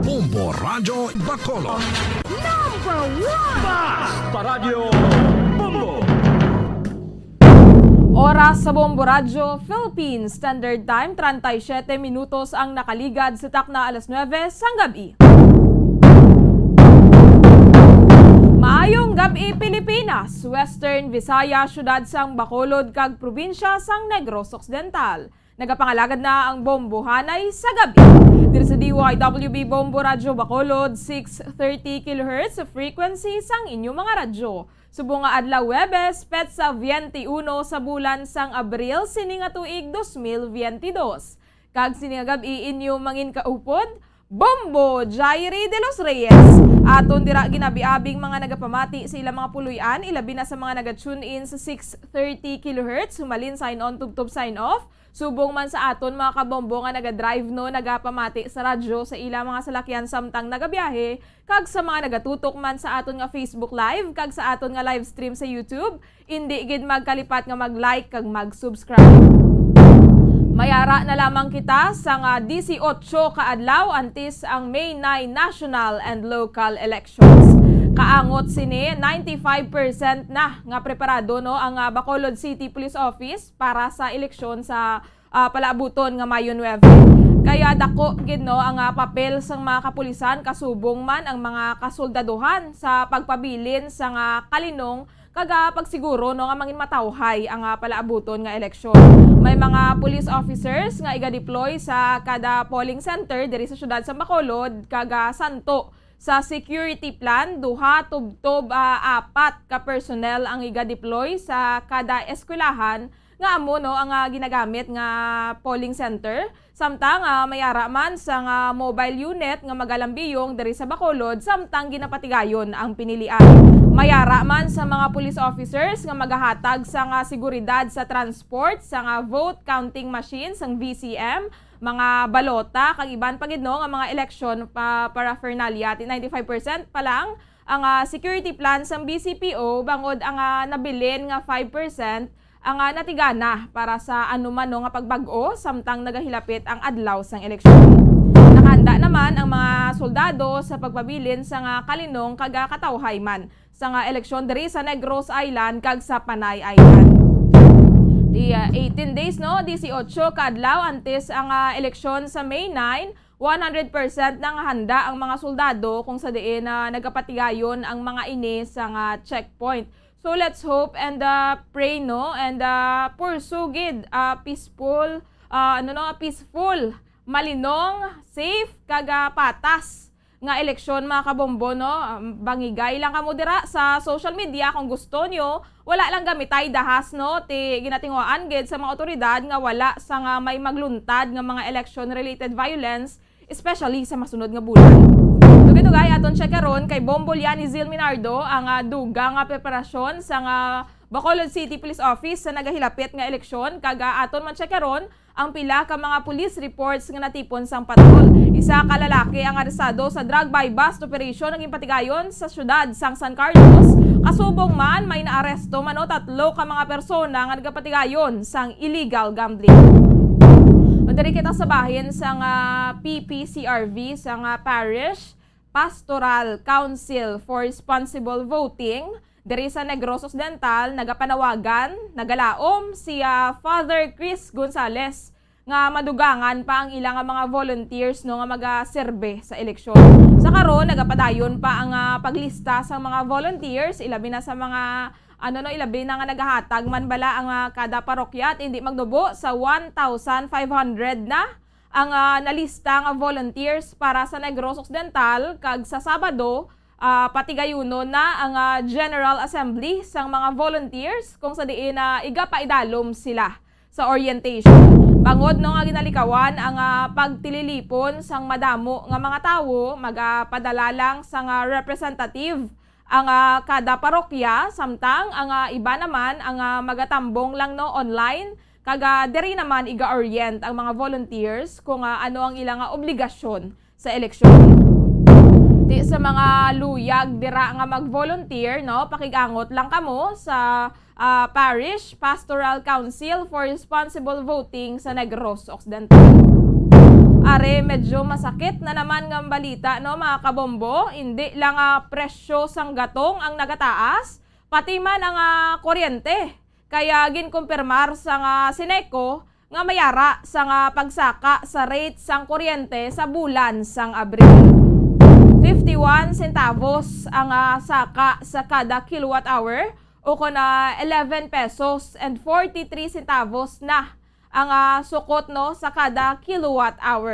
Bombo Radyo Bacolod. Number one! Fast Radyo Bombo. Oras sa Bombo Radyo Philippines Standard Time, treinta y siete minutos ang nakaligad sa takna alas nuebe sang gab-i. Maayong gab-i, Pilipinas, Western Visayas, siyudad sang Bacolod kag probinsya sang Negros Occidental. Nagapangalagad na ang bombohanay sa gab-i. Diri sa D Y W B Bombo Radyo Bacolod, six thirty kilohertz frequency sang inyo mga radyo. Subong nga adlaw Huwebes, petsa twenty-uno sa bulan sang Abril sini nga tuig dos mil veinte dos. Kag sini nga gab-i inyo manginkaupod, Bombo Jairi de los Reyes. Aton dira ginabiabing mga nagapamati sa ilang mga puloy-an, ilabi na sa mga naga-tune in sa six thirty kilohertz, humalin sign on tubtob sign off. Subong man sa aton mga kabombo nga naga-drive, no, nagapamati sa radyo sa ilang mga salakyan samtang nagabiyahe, kag sa mga nagatutok man sa aton nga Facebook Live kag sa aton nga live stream sa YouTube, indi gid magkalipat nga mag-like kag mag-subscribe. Mayara na lamang kita sa nga disiotso ka adlaw antes ang May nine national and local elections. Kaangot sini, ninety-five percent na nga preparado, no, ang, ah, Bacolod City Police Office para sa eleksyon sa, ah, palaabuton nga Mayo nuebe. Kaya dako gid, no, ang, ah, papel sang mga kapulisan, kasubong man ang mga kasoldaduhan sa pagpabilin sa nga kalinong kag, ah, pagsiguro, no, nga manginmatawhay ang, ah, palaabuton nga eleksyon. May mga police officers nga iga-deploy sa kada polling center diri sa siyudad sa Bacolod kag, ah, santo sa security plan, duha tubtob, ah, apat ka personnel ang iga-deploy sa kada eskwelahan nga amo, no, ang, ah, ginagamit nga polling center. Samtang, ah, mayara man sa nga mobile unit nga magalambiyong diri sa Bacolod samtang ginapatigayon ang pinilian. Mayara man sa mga police officers nga magahatag sa nga seguridad sa transport, sa nga vote counting machine sang V C M, mga balota, kag iban pa gid, no, nga mga eleksyon pa, paraphernalia. Ti ninety-five percent pa lang ang, ah, security plan sang B C P O, bangod ang, ah, nabilin nga five percent ang, ah, natigana para sa anuman, no, nga pagbag-o samtang nagahilapit ang adlaw sang eleksyon. Nakahanda naman ang mga soldado sa pagpabilin sa nga kalinong kag, ah, katawhay man sa nga eleksyon diri sa Negros Island kag sa Panay Island. Di, ah, eighteen days, no, disiotso ka adlaw antes ang, ah, eleksyon sa May nine, one hundred percent na nga handa ang mga soldado kung sa diin na nagapatigayon ang mga ini sa nga checkpoint. So let's hope and, ah, pray, no, and, ah, pursue gid, ah, peaceful, ah, ano, no, peaceful, malinong, safe, kag, ah, patas nga eleksyon, mga kabombo, no? Um, bangigay lang kamo dira sa social media kung gusto nyo. Wala lang gamitay dahas, no? Ti ginatinguhaan gid sa mga awtoridad nga wala sa nga may magluntad nga mga election-related violence, especially sa masunod nga bulan. Dugay-dugay aton check karon kay Bombo Liani Zil Minardo ang, ah, dugang nga preparasyon sa nga Bacolod City Police Office sa nagahilapit nga eleksyon, kag, ah, aton man check karon ang pila ka mga police reports nga natipon sang patrol. Isa ka lalaki ang arestado sa drug buy-bust operation nga ginpatigayon sa siyudad sang San Carlos. Kasubong man, may naaresto man, no, tatlo ka mga persona nga nagapatigayon sang illegal gambling. O, diri kita sa bahin sang, ah, P P C R V sang, ah, Parish Pastoral Council for Responsible Voting. Diri sa Negros Occidental, nagapanawagan, nagalaom si, ah, Father Chris Gonzales nga madugangan pa ang ila nga mga volunteers, no, nga magaserbe sa eleksyon. Sa karon, nagapadayon pa ang, ah, paglista sa mga volunteers, ilabi na sa mga, ano, no, ilabi na nga nagahatag man bala ang, ah, kada parokya, at hindi magnubo sa one thousand five hundred na ang, ah, nalista nga volunteers para sa Negros Occidental, kag sa Sabado, ah, patigayunon na ang, ah, General Assembly sang mga volunteers, kung sa diin na igapaidalom sila sa orientation. Bangod, no, nga ginalikawan ang, ah, pagtililipon sang madamo nga mga tawo, magapadala lang sang, ah, representative ang, ah, kada parokya, samtang ang, ah, iba naman ang, ah, magatambong lang, no, online, kag, ah, diri naman iga-orient ang mga volunteers kung, ah, ano ang ila nga obligasyon sa eleksyon. Ti sa mga luyag dira nga mag-volunteer, no, pakig-angot lang kamo sa, ah, Parish Pastoral Council for Responsible Voting sa Negros Occidental. Are, medyo masakit na naman nga balita, no, mga kabombo. Hindi lang, ah, presyo sang gatong ang nagataas, pati man ang, ah, kuryente. Kaya ginkumpirmar sang, ah, Ceneco nga mayara sang, ah, pagsaka sa rate sang kuryente sa bulan sang Abril. Fifty-one centavos ang, ah, saka sa kada kilowatt hour, o kon, ah, eleven pesos and forty-three centavos na ang, ah, sukot, no, sa kada kilowatt hour.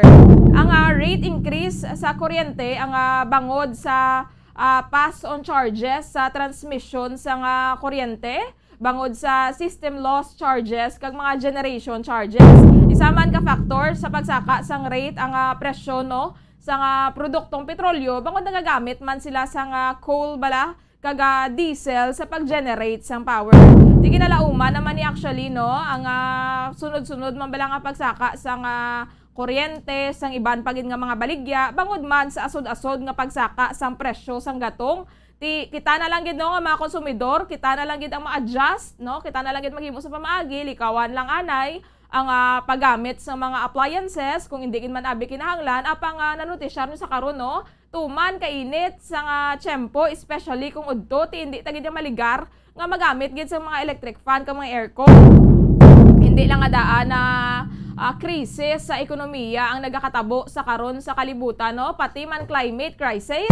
Ang, ah, rate increase sa kuryente ang, ah, bangod sa, ah, pass on charges sa transmission sang, ah, kuryente, bangod sa system loss charges kag mga generation charges. Isa man ka factor sa pagsaka sang rate ang, ah, presyo, no, sang, ah, produktong petrolyo, bangod nagagamit man sila sang, ah, coal bala kag, ah, diesel sa pag-generate sang power. Di ginalauman naman ni actually, no, ang, ah, sunod-sunod man bala nga pagsaka sang, ah, kuryente, sang iban pa gid nga mga baligya, bangod man sa asod-asod nga pagsaka sang presyo sang gatong. Ti, kita na lang gid, no, nga mga konsumidor, kita na lang gid ang ma-adjust, no? Kita na lang gid maghimo sa pamaagi, likawan lang anay ang, ah, paggamit sa mga appliances kung hindi gid man abi kinahanglan. Apang, ah, nanotisyar nyo sa karon, no? Tuman kainit sa nga tiyempo, especially kung udto, ti hindi ta gid maligar nga magamit gid sa mga electric fan kag mga aircon. Hindi lang nga daan na, ah, krisis sa ekonomiya ang nagakatabo sa karon sa kalibutan, no? Pati man climate crisis,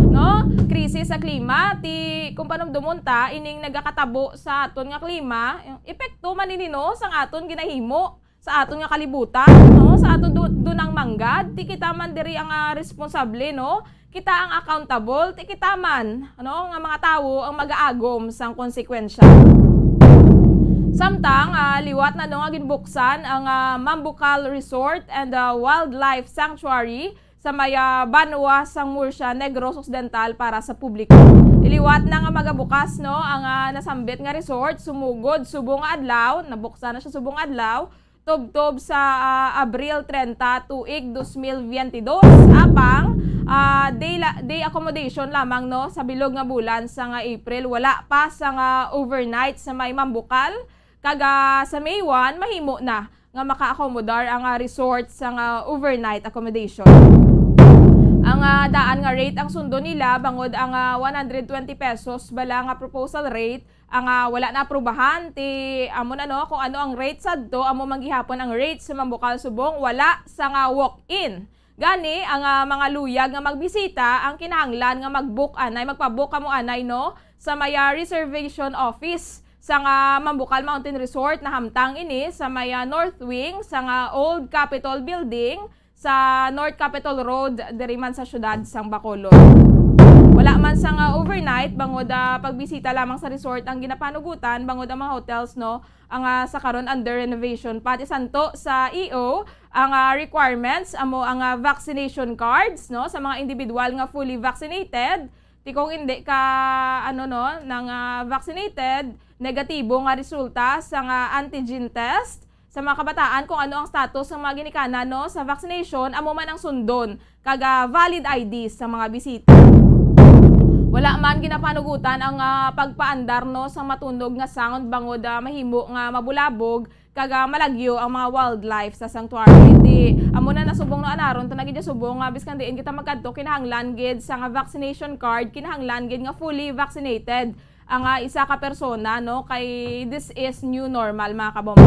no? Krisis sa klima, ti kung panumdumon ta, ining nagakatabo sa aton nga klima, epekto man ini, no, sang aton ginahimo sa aton nga kalibutan, no? Sa aton du-, dunang manggad, ti kita man diri ang, ah, responsable, no? Kita ang accountable, ti kita man, ano, nga mga tawo ang mag-aagom sang konsekwensya. Samtang, ah, liwat na, no, nga ginbuksan ang, ah, Mambucal Resort and, ah, Wildlife Sanctuary sa may, ah, banwa sang Murcia, Negros Occidental para sa publiko. Liwat na nga magabukas, no, ang, ah, nasambit nga resort sumugod subong nga adlaw, nabuksan na siya subong nga adlaw, tubtob sa, ah, Abril trenta, tuig dos mil veintidós. Apang, ah, day la-, day accommodation lamang, no, sa bilog nga bulan sa nga April. Wala pa sa nga overnight sa may Mambucal. Kag, ah, sa May one, mahimo na nga maka-accommodar ang, ah, resort sa nga overnight accommodation. Ang, ah, daan nga rate ang sundo nila, bangod ang, ah, one hundred twenty pesos bala nga proposal rate, ang, ah, wala naaprubahan, ti amo na, no, kung ano ang rate sadto, amo man gihapon ang rate sa Mambucal subong wala sa nga walk-in. Gani, ang, ah, mga luyag nga magbisita, ang kinahanglan nga mag-book anay, magpa-book kamo anay, no, sa may, ah, reservation office sa nga Mambucal Mountain Resort. Nahamtang ini sa may, ah, North Wing sa nga Old Capitol Building, sa North Capitol Road, diri man sa siyudad sang Bacolod. Wala man sa nga overnight, bangod, ah, pagbisita lamang sa resort ang ginapanugutan, bangod ang mga hotels, no, ang, ah, sa karon under renovation. Pati santo sa E O, ang, ah, requirements amo ang, ah, vaccination cards, no, sa mga individual nga fully vaccinated. Ti kung hindi ka, ano, no, nang, ah, vaccinated, negatibo nga resulta sa nga antigen test, sa mga kabataan kung ano ang status ng mga ginikanan, no, sa vaccination, amo man ang sundon kag, ah, valid I Ds sa mga bisita. Wala man ginapanugutan ang, ah, pagpaandar, no, sa matunog nga sound bangod, ah, mahimo nga mabulabog kag, ah, malagyo ang mga wildlife sa sanctuary. Di, amo na nasubong, no, anaron to na gid subong nga biskan diin kita magkadto, kinahanglan gid sa nga vaccination card, kinahanglan gid nga fully vaccinated ang, ah, isa ka persona, no, kay this is new normal, mga kabombo.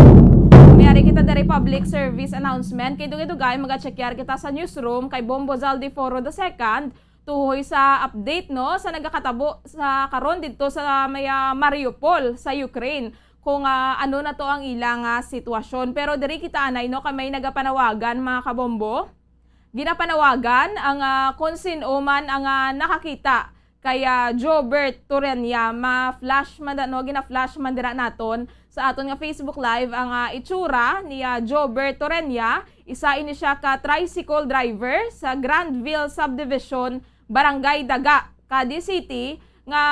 May ari kita diri public service announcement. Kay dugay-dugay, maga-check yari kita sa newsroom kay Bombo Zaldi Foro the second, tuhoy sa update, no, sa nagakatabo sa karon didto sa may, ah, Mariupol sa Ukraine, kung, ah, ano na to ang ilang, ah, sitwasyon. Pero diri kita anay, no, kay may nagapanawagan, mga kabombo. Ginapanawagan ang, ah, kung sin-o man ang, ah, nakakita kay, ah, Jobert Torreña. Ma-flash man da, no, gina-flash man dira naton sa aton nga Facebook Live ang, ah, itsura ni, ah, Jobert Torreña. Isa ini siya ka tricycle driver sa Grandville Subdivision, Barangay Daga, Cadiz City, nga,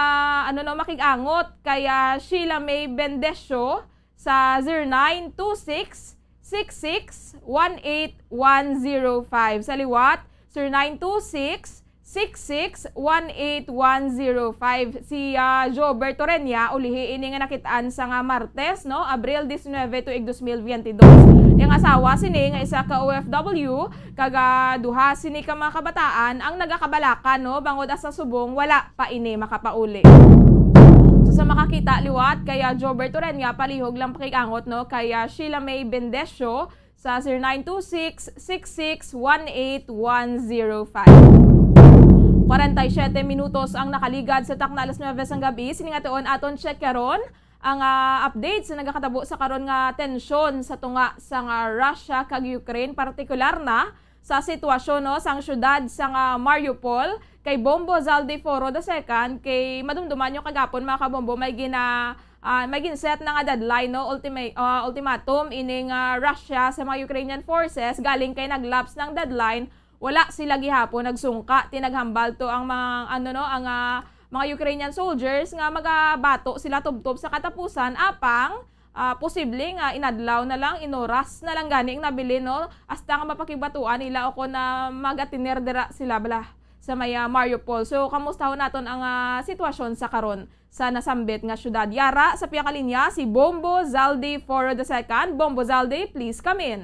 ano, no, makig-angot kay, ah, Sheila May Bendecio sa zero nine two six six six one eight one zero five. Sa liwat, zero nine two six six six one eight one zero five. Si, ah, Joe Bertorenia, ulihi ini nga nakit-an sa nga Martes, no, Abril diecinuebe, tuig dos mil veintidós. Yang asawa sini nga isa ka O F W, kag, ah, duha sini ka mga kabataan ang nagakabalaka, no, bangod sa subong wala pa ini makapauli. So, sa makakita liwat kay, ah, Joe Bertorenia, palihog lang pakig-angot, no, kay, ah, Sheila May Bendecio sa zero nine two six six six one eight one zero five. Kwarenta y siyete minutos ang nakaligad sa takna alas nuebe sang gabi. Sini nga tuon aton check karon ang, ah, update sa nagakatabo sa karon nga tensyon sa tunga sang, ah, Russia kag Ukraine, partikular na sa sitwasyon, no, sang syudad sang, ah, Mariupol. Kay Bombo Zaldiforo the second, kay madumduman nyo kagapon, mga kabombo, may gina-, ah, may ginset na nga deadline, no, ultima-, ah, ultimatum ining, ah, Russia sa mga Ukrainian forces, galing kay naglaps ng deadline, wala sila gihapon nagsungka, tinaghambal to ang mga, ano, no, ang, ah, mga Ukrainian soldiers nga magabato sila tubtob sa katapusan, apang, ah, posible nga inadlaw na lang, inoras na lang gani ang nabilin, no? Hasta nga mapakigbatuan nila o kon na magatiner dira sila bala sa may, ah, Mariupol. So, kamustahon naton ang, ah, sitwasyon sa karon sa nasambit nga syudad. Yara, sa piyakalinya, si Bombo Zaldi for the second. Bombo Zaldi, please come in.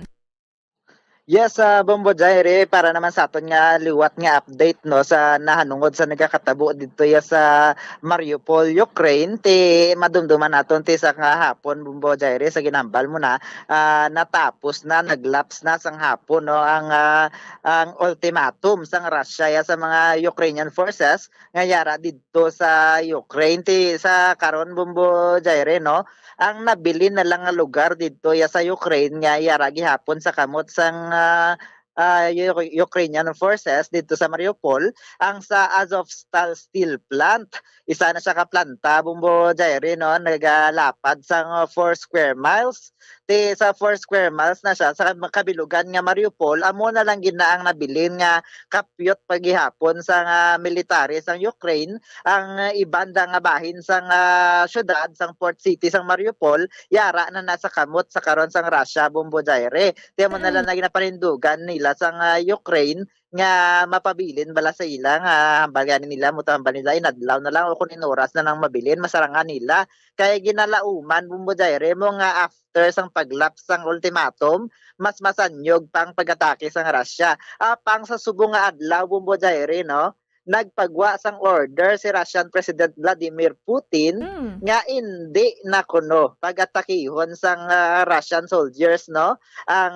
Yes, ah, Bombo Jaire, para naman sa aton nga liwat nga update, no, sa nahanungod sa nagakatabo didto ya sa Mariupol, Ukraine, ti madumduman naton ti sa kahapon, Bombo Jaire, sa ginambal mo na, ah, natapos na, naglaps na sang hapon, no, ang, ah, ang ultimatum sang Russia ya sa mga Ukrainian forces nga yara didto sa Ukraine. Ti sa karon, Bombo Jaire, no, ang nabilin na lang nga lugar didto ya sa Ukraine nga yara gihapon sa kamot sang, ah, ah, U-, Ukrainian forces didto sa Mariupol, ang sa Azovstal steel plant. Isa na siya ka planta, Bombo Jaire, no, nagalapad sang, ah, four square miles. Ti sa four square miles na siya sa kabilugan nga Mariupol, amo na lang gid na ang nabilin nga kapyot pa gihapon sang, ah, military sang Ukraine. Ang, ah, iban da nga bahin sang, ah, syudad, sang port city sang Mariupol, yara na nasa kamot sa karon sang Russia, Bombo Jaire. Ti amo na lang na ginapanindugan nila sang, ah, Ukraine nga mapabilin bala sa ila nga hambal gani nila, mo to hambal nila, inadlaw na lang o kung inuras na lang mabilin, masarangan nila. Kay ginalauman, Bombo Jaire, mo nga after sang paglaps sang ultimatum, mas masanyog pa ang pag-atake sang Russia. Apang sa subong nga adlaw, Bombo Jaire, no, nagpagwa sang order si Russian President Vladimir Putin Mm. nga indi na kuno pag-atakihon sang, ah, Russian soldiers, no, ang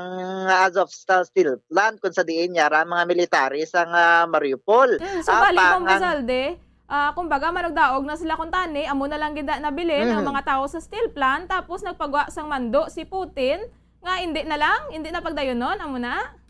Azovstal steel plant, kung sa diin yara ang mga military sang, ah, Mariupol. Mm, so, bali, Apang Bombo ang Zalde, ah, kumbaga, manugdaog na sila kuntani, amo na lang gid na nabilin ang Mm. mga tawo sa steel plant, tapos nagpagwa sang mando si Putin nga indi na lang, indi na pagdayunon, amo na?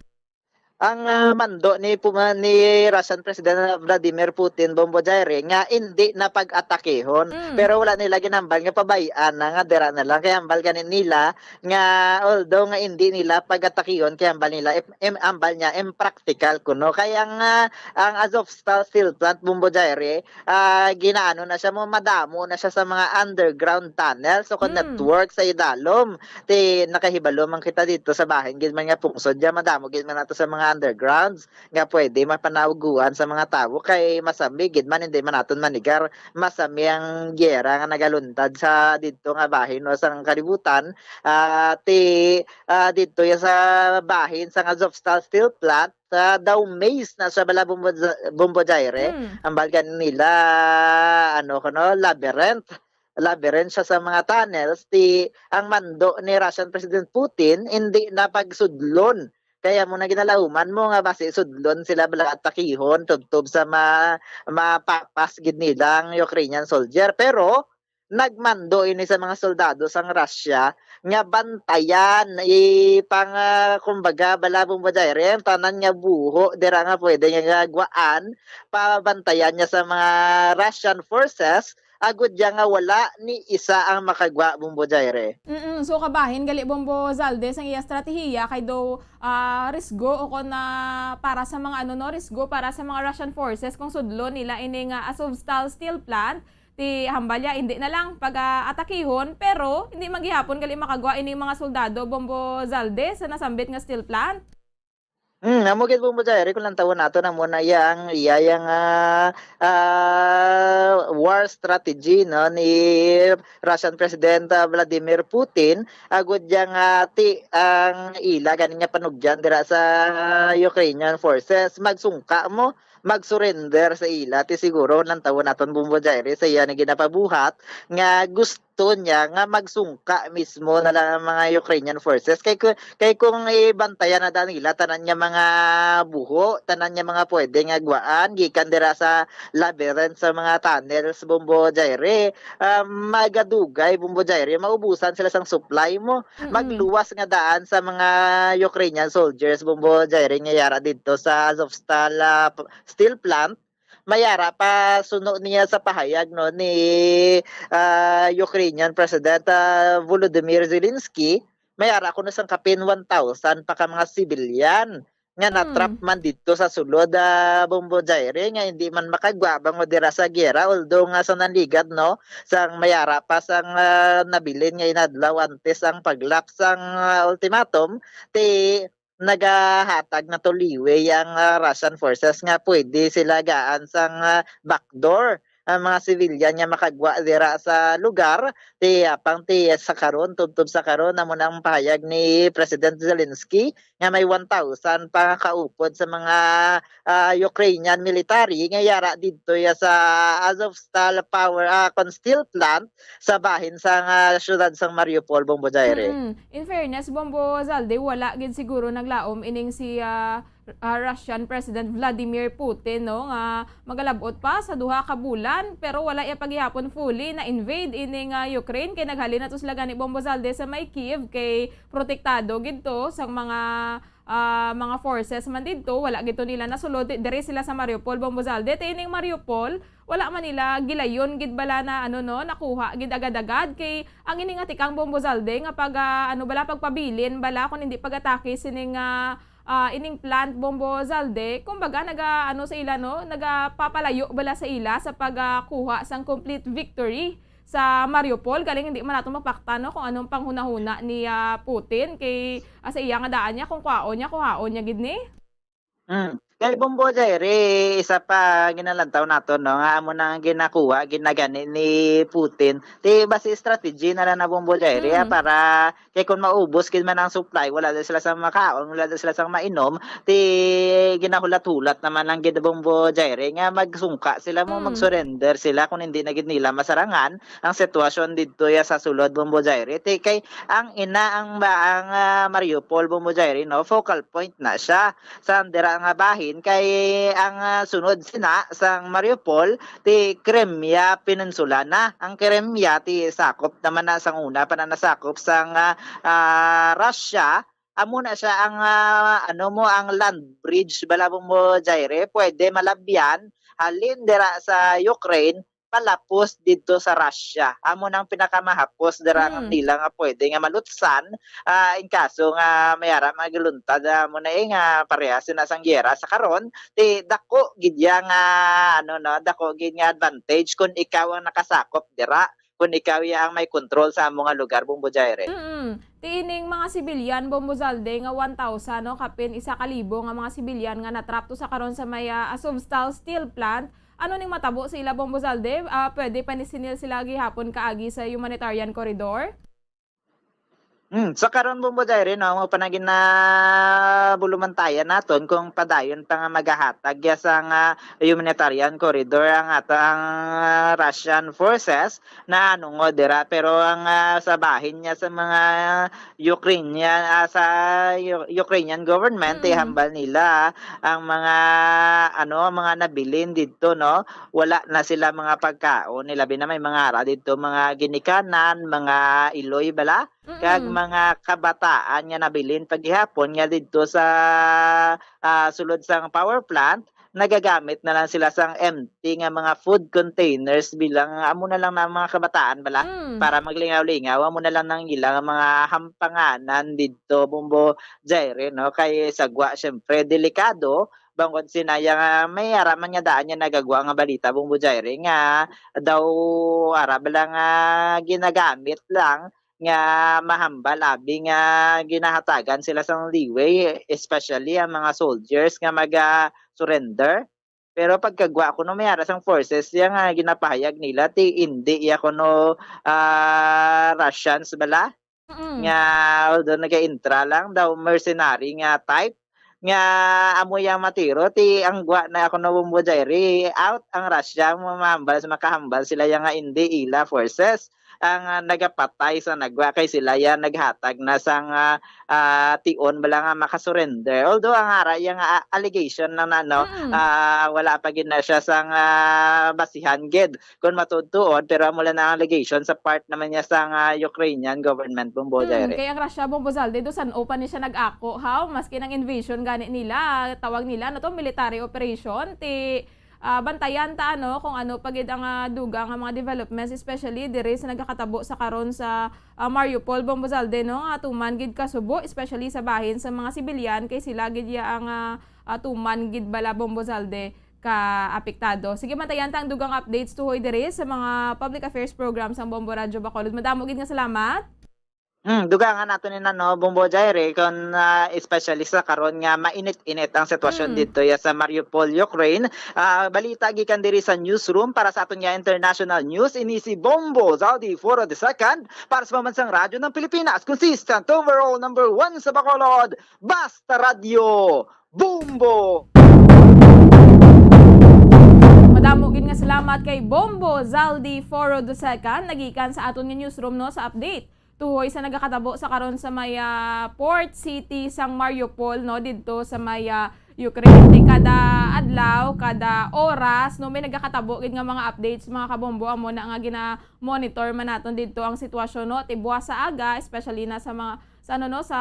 Ang, ah, mando ni Puma-, ni Russian President Vladimir Putin, Bombo Jaire, nga indi na pag-atakihon. Mm. Pero wala nila ginambal nga pabay-an na nga dira na lang. Kay hambal gani nila nga although nga indi nila pag-atakihon, kay hambal nila, im-, im-, hambal niya, impractical kuno. Kay ang, ah, ang Azovstal steel plant, Bombo Jaire, ah, ginaano na siya, mo madamo na siya sa mga underground tunnel, so kung Mm. network sa idalom, ti nakahibalo man kita dito sa bahin gid man nga pungsod, ya madamo gid man nato sa mga undergrounds nga pwede mapanawguan sa mga tawo, kay masami gid man, hindi man naton manigar, masami ang giyera nga nagaluntad sa dito nga bahin o sa kalibutan. Ah, ti, ah, dito ya sa bahin sa Azovstal steel plant, ah, daw maze na sa bala Bombo, Bombo Jaire. Hmm. Ang balgan nila, ano, kuno, labyrinth. labyrinth siya sa mga tunnels, ti ang mando ni Russian President Putin, hindi na pagsudlon. Kaya mo na ginalauman mo nga basi sudlon sila bala atakihon tubtob sa ma-, mapapas gid nilang Ukrainian soldier. Pero nagmando ini sa mga soldado sang Russia nga bantayan, ipang, ah, kumbaga, bala, Bombo Jaire, ang tanan nga buho dira nga pwede nga gwaan, pabantayan niya sa mga Russian forces, agud ya nga wala ni isa ang makagwa, Bombo Jaire. Mm, so kabahin gali, Bombo Zalde, sang iya estratehiya kay daw, ah, risgo o kon, ah, para sa mga ano, no, risgo para sa mga Russian forces kung sudlon nila ini nga Azovstal steel plant. Ti hambal ya, hindi na lang pag, ah, atakihon, pero hindi man gihapon gali makagwa ining mga soldado, Bombo Zalde, sa nasambit nga steel plant. Hmm, amo gid, Bombo Jaire, kung lantawon nato na mo na yang iya yang, ah, ah, war strategy, no, ni Russian President, ah, Vladimir Putin, agud yang, ah, ti ang ila gani nga panugyan dira sa Ukrainian forces, magsungka mo, mag-surrender sa ila. Ti siguro lantawon naton, Bombo Jaire, sa iya na ginapabuhat nga gusto niya nga magsungka mismo na lang ang mga Ukrainian forces. Kay ku-, kay kung ibantayan na da nila tanan nga mga buho, tanan nga mga pwede nga gwaan gikan dira sa labyrinth sa mga tunnels, Bombo Jaire, ah, magadugay, Bombo Jaire, maubusan sila sang supply mo. Mm-mm. Magluwas nga daan sa mga Ukrainian soldiers, Bombo Jaire, nga yara didto sa Azovstal, ah, p-, steel plant. Mayara pa suno niya sa pahayag, no, ni, ah, Ukrainian President, ah, Volodymyr Zelensky, mayara kuno sang kapin one thousand pa ka mga sibilyan nga na-trap Mm. man didto sa sulod, ah, Bombo Jaire, nga hindi man makagwa bangod dira sa giyera, although nga sa nanligad, no, sang mayara pa sang, ah, nabilin nga inadlaw antes ang paglak sang, ah, ultimatum, ti nagahatag na to leeway ang, ah, Russian forces nga pwede sila gaan sang, ah, backdoor ang mga civilian nga makagwa dira sa lugar. Ti apang ti sa karon, tubtob sa karon, amo na ang pahayag ni President Zelensky nga may one thousand pa kaupod sa mga, ah, Ukrainian military nga yara didto ya sa Azovstal power, ah, kon steel plant sa bahin sang, ah, siyudad sang Mariupol, Bombo Jaire. Mm. In fairness, Bombo Zalde, wala gid siguro naglaom ining si, ah, ah, Russian President Vladimir Putin, no, nga magalabot pa sa duha ka bulan, pero wala iya pa gihapon fully na-invade ining, ah, Ukraine, kay naghalin na to sila gani, Bombo Zalde, sa may Kyiv, kay protektado gid to sang mga, ah, mga forces man didto. Wala gid to nila nasulod. Di-, diri sila sa Mariupol, Bombo Zalde. Ti ining Mariupol, wala man nila gilayon gid bala na, ano, no, nakuha gid agad-agad, kay ang ini nga tikang, Bombo Zalde, nga pag, ah, ano bala, pagpabilin bala, kung hindi pag-atake sining, ah, ah, ining plant, Bombo Zalde, kumbaga, naga, ano sa ila, no, nagapapalayo bala sa ila sa pag, ah, kuha sang complete victory sa Mariupol. Galing hindi man nato mapakta, no, kung anong panghunahuna ni, ah, Putin kay, ah, sa iya nga daan niya, kung kwaon niya, kuhaon niya gid ni. Mm. Kay Bombo Jaire, isa pa ginalantaw nato, no, nga amo na ang ginakuha, ginagani ni Putin. Ti basi strategy na lang na, Bombo Jaire, ah, Mm. para kay kung maubos gid man ang supply, wala daw sila sa makaon, wala daw sila sa mainom, ti ginahulat-hulat naman ang gid, Bombo Jaire, nga magsungka sila mo, Mm. mag-surrender sila kung hindi na gid nila masarangan ang sitwasyon didto ya sa sulod, Bombo Jaire. Ti kay ang ina ang ba ang, ah, Mariupol, Bombo Jaire, no, focal point na siya sa dira nga bahin, kay ang, ah, sunod sina sang Mariupol ti Crimea Peninsula na. Ang Crimea ti sakop naman na sang una pa na nasakop sang, ah, ah, Russia. Amo na siya ang, ah, ano mo, ang land bridge bala, Bombo Jaire, pwede malabyan halin dira sa Ukraine palapos didto sa Russia. Amo nang pinakamahapos dira nga Mm. nila nga pwede nga malutsan, ah, in kaso nga may ara mga giluntad, ah, amo na, eh, nga parehas na sang giyera sa karon, ti dako gid ya nga, ano, no, dako gid nga advantage kung ikaw ang nakasakop dira, kung ikaw ya ang may control sa amo nga lugar, Bombo Jaire. Mm. Ti ining mga sibilyan, Bombo Zalde, nga one thousand, no, kapin isa ka libo nga mga sibilyan nga natrap to sa karon sa may, ah, Azovstal steel plant, ano ning matabo sa ila, Bombo Zalde? Ah, pwede pa ni sinil sila gihapon kaagi sa humanitarian corridor? Hmm, so karon, Bombo Jairy, no, amo pa na ginabulumantayan naton kung padayon pa nga magahatag ya sang, ah, humanitarian corridor ang ato, ang, ah, Russian forces na anungod dira. Pero ang, ah, sa bahin niya sa mga Ukrainian, ah, sa U-, Ukrainian government, Mm. ihambal nila ang mga, ano, mga nabilin didto, no? Wala na sila mga pagkaon, labi na may mga ara didto, mga ginikanan, mga iloy bala, kag Mm. mga kabataan nga nabilin pa gihapon nga didto sa, ah, sulod sang power plant, nagagamit na lang sila sang empty nga mga food containers bilang amo na lang na mga kabataan bala Mm. para maglingaw-lingaw, amo na lang nang ilang mga hampanganan didto, Bombo Jairy, no? Kay sa gwa, syempre, delikado, bangod sinaya nga may ara man nga daan nga nagagwa nga balita, Bombo Jairy, nga daw ara bala nga ginagamit lang nga mahambal, abi nga ginahatagan sila sang leeway, especially ang mga soldiers nga maga-surrender. Pero pagkagwa kuno, may ara sang forces ya nga ginapahayag nila ti indi ya kuno, ah, Russians bala Mm. nga, although naga-intra lang daw, mercenary nga type. Nga amo yang matiro, ti ang gwa na kuno, Bombo Jairy, out ang Russia, mamahambal sa makahambal sila ya nga indi ila forces ang, ah, nagapatay sa nagwa, kay sila ya naghatag na sang, ah, ah, tion bala nga makasurrender. Although ang ara ya nga, ah, allegation lang na, no, Mm. ah, wala pa gid na siya sang, ah, basihan gid kon matuod-tuod, pero amo lang ang allegation sa part naman niya sang, ah, Ukrainian government, Bombo Hmm, Jairy. Kay ang Russia, Bombo Zaldy, do san-o pa ni siya nag-ako, haw? Maski nang invasion gani nila, tawag nila, ano to, military operation, ti, ah, bantayan ta, ano, kung ano pa gid ang, ah, dugang nga mga developments, especially diri sa nagakatabo sa karon sa, ah, Mariupol, Bombo Zaldy, no, nga tuman gid kasubo, especially sa bahin sa mga sibilyan, kay sila gid ya ang, ah, ah, tuman gid bala, Bombo Zaldy, ka apektado. Sige, bantayan ta ang dugang updates tuhoy diri sa mga public affairs program sang Bombo Radyo Bacolod. Madamo gid nga salamat. Hmm, dugangan nato ni na, no, Bombo Jairy, kon, ah, especially sa karon nga mainit-init ang sitwasyon Hmm. didto ya sa Mariupol, Ukraine. Ah, balita gikan diri sa newsroom para sa aton nga international news, ini si Bombo Zaldy Foro the second para sa Pambansang Radyo ng Pilipinas, consistent overall number one sa Bacolod. Basta Radyo, Bombo! Madamo gid nga salamat kay Bombo Zaldy Foro the second, nagikan sa aton nga newsroom, no, sa update tuhoy sa nagakatabo sa karon sa may, ah, port city sang Mariupol, no, didto sa may, ah, Ukraine. Ti kada adlaw, kada oras, no, may nagakatabo gid nga mga updates, mga kabombo, amo na nga gina-monitor man naton didto ang sitwasyon, no, ti buwas sa aga, especially na sa mga sa, ano, no, sa,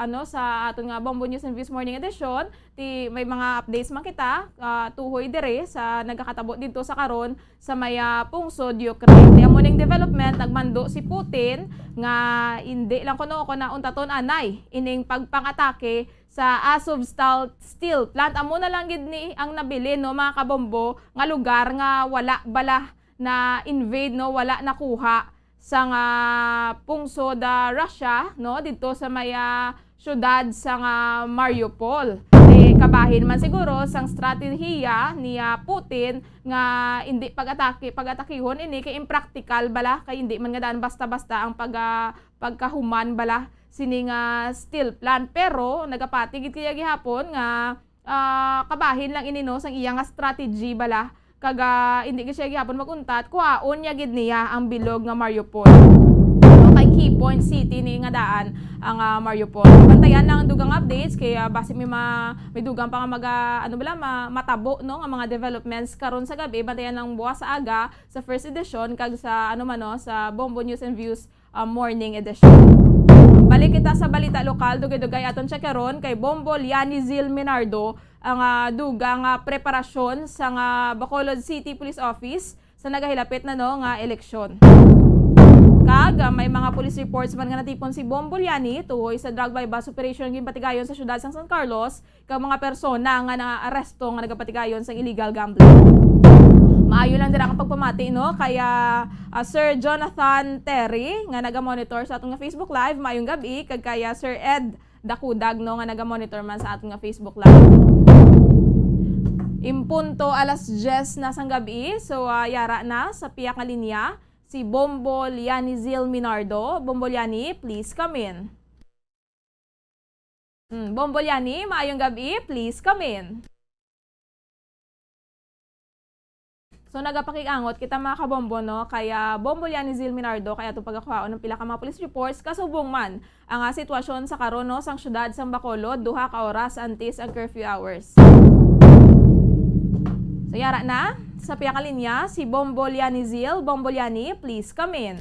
ano, sa aton nga Bombo News and Views Morning Edition, ti may mga updates man kita, ah, tuhoy diri sa nagakatabo didto sa karon sa may, ah, pungsod Ukraine. Ti amo ning development, nagmando si Putin nga indi lang kuno ko nauntaton anay ining pagpangatake sa Azovstal steel plant. Amo na lang gid ni ang nabilin, no, mga kabombo, nga lugar nga wala bala na-invade, no, wala nakuha sang, ah, pungsod, ah, Russia, no, didto sa may, ah, siyudad sang, ah, Mariupol. Eh, kabahin man siguro sang strategiya ni, ah, Putin nga hindi pag-atake, pag-atakihon ini kay impractical bala, kay hindi man nga daan basta-basta ang pag, ah, pagkahuman bala sini nga steel plant. Pero nagapati gid kaya gihapon nga, ah, kabahin lang ini, no, sang iya nga strategy bala. Kag, ah, hindi gid siya gihapon mag-untat, kuhaon niya gid niya ang bilog nga Mariupol. No, kay key point city ni nga daan ang, ah, Mariupol. Bantayan lang ang dugang updates kay, ah, basi may ma-, may dugang pa nga maga-, ano bala, ma-, matabo, no, nga mga developments karon sa gabi. Bantayan lang buwas sa aga sa first edition kag sa, ano man, no, sa Bombo News and Views, ah, morning edition. Balik kita sa balita lokal, dugay-dugay aton siya karon kay Bombo Liani Zil Minardo ang, ah, dugang, ah, preparasyon sa nga Bacolod City Police Office sa nagahilapit na, no, nga eleksyon. Kag, ah, may mga police reports man nga natipon si Bombo Liani tuhoy sa drug buy-bust operation nga ginpatigayon sa siyudad sang San Carlos kag mga persona nga naaresto nga nagapatigayon sang illegal gambling. Maayo lang dira ang pagpamati, no, kaya, ah, Sir Jonathan Terry nga naga-monitor sa aton nga Facebook Live, maayong gab-i, kag kaya Sir Ed Dakudag, no, nga naga-monitor man sa aton nga Facebook Live. Impunto alas diyes na sang gab-i, so, ah, yara na sa piyak nga linya si Bombo Lianizil Minardo. Bombo Liani, please come in. Hmm, Bombo Liani, maayong gabi, please come in. So, nagapakig-angot kita, mga kabombo, no? Kaya Bombo Lianizil Minardo, kaya itong pagkakuhaon ng pila ka mga police reports, kasubong man ang, ah, sitwasyon sa karon, no, sang syudad sang Bacolod, duha ka oras antes ang curfew hours. So, yara na sa piyakalinya si Bombo Lianizil. Bombo Liani, please come in.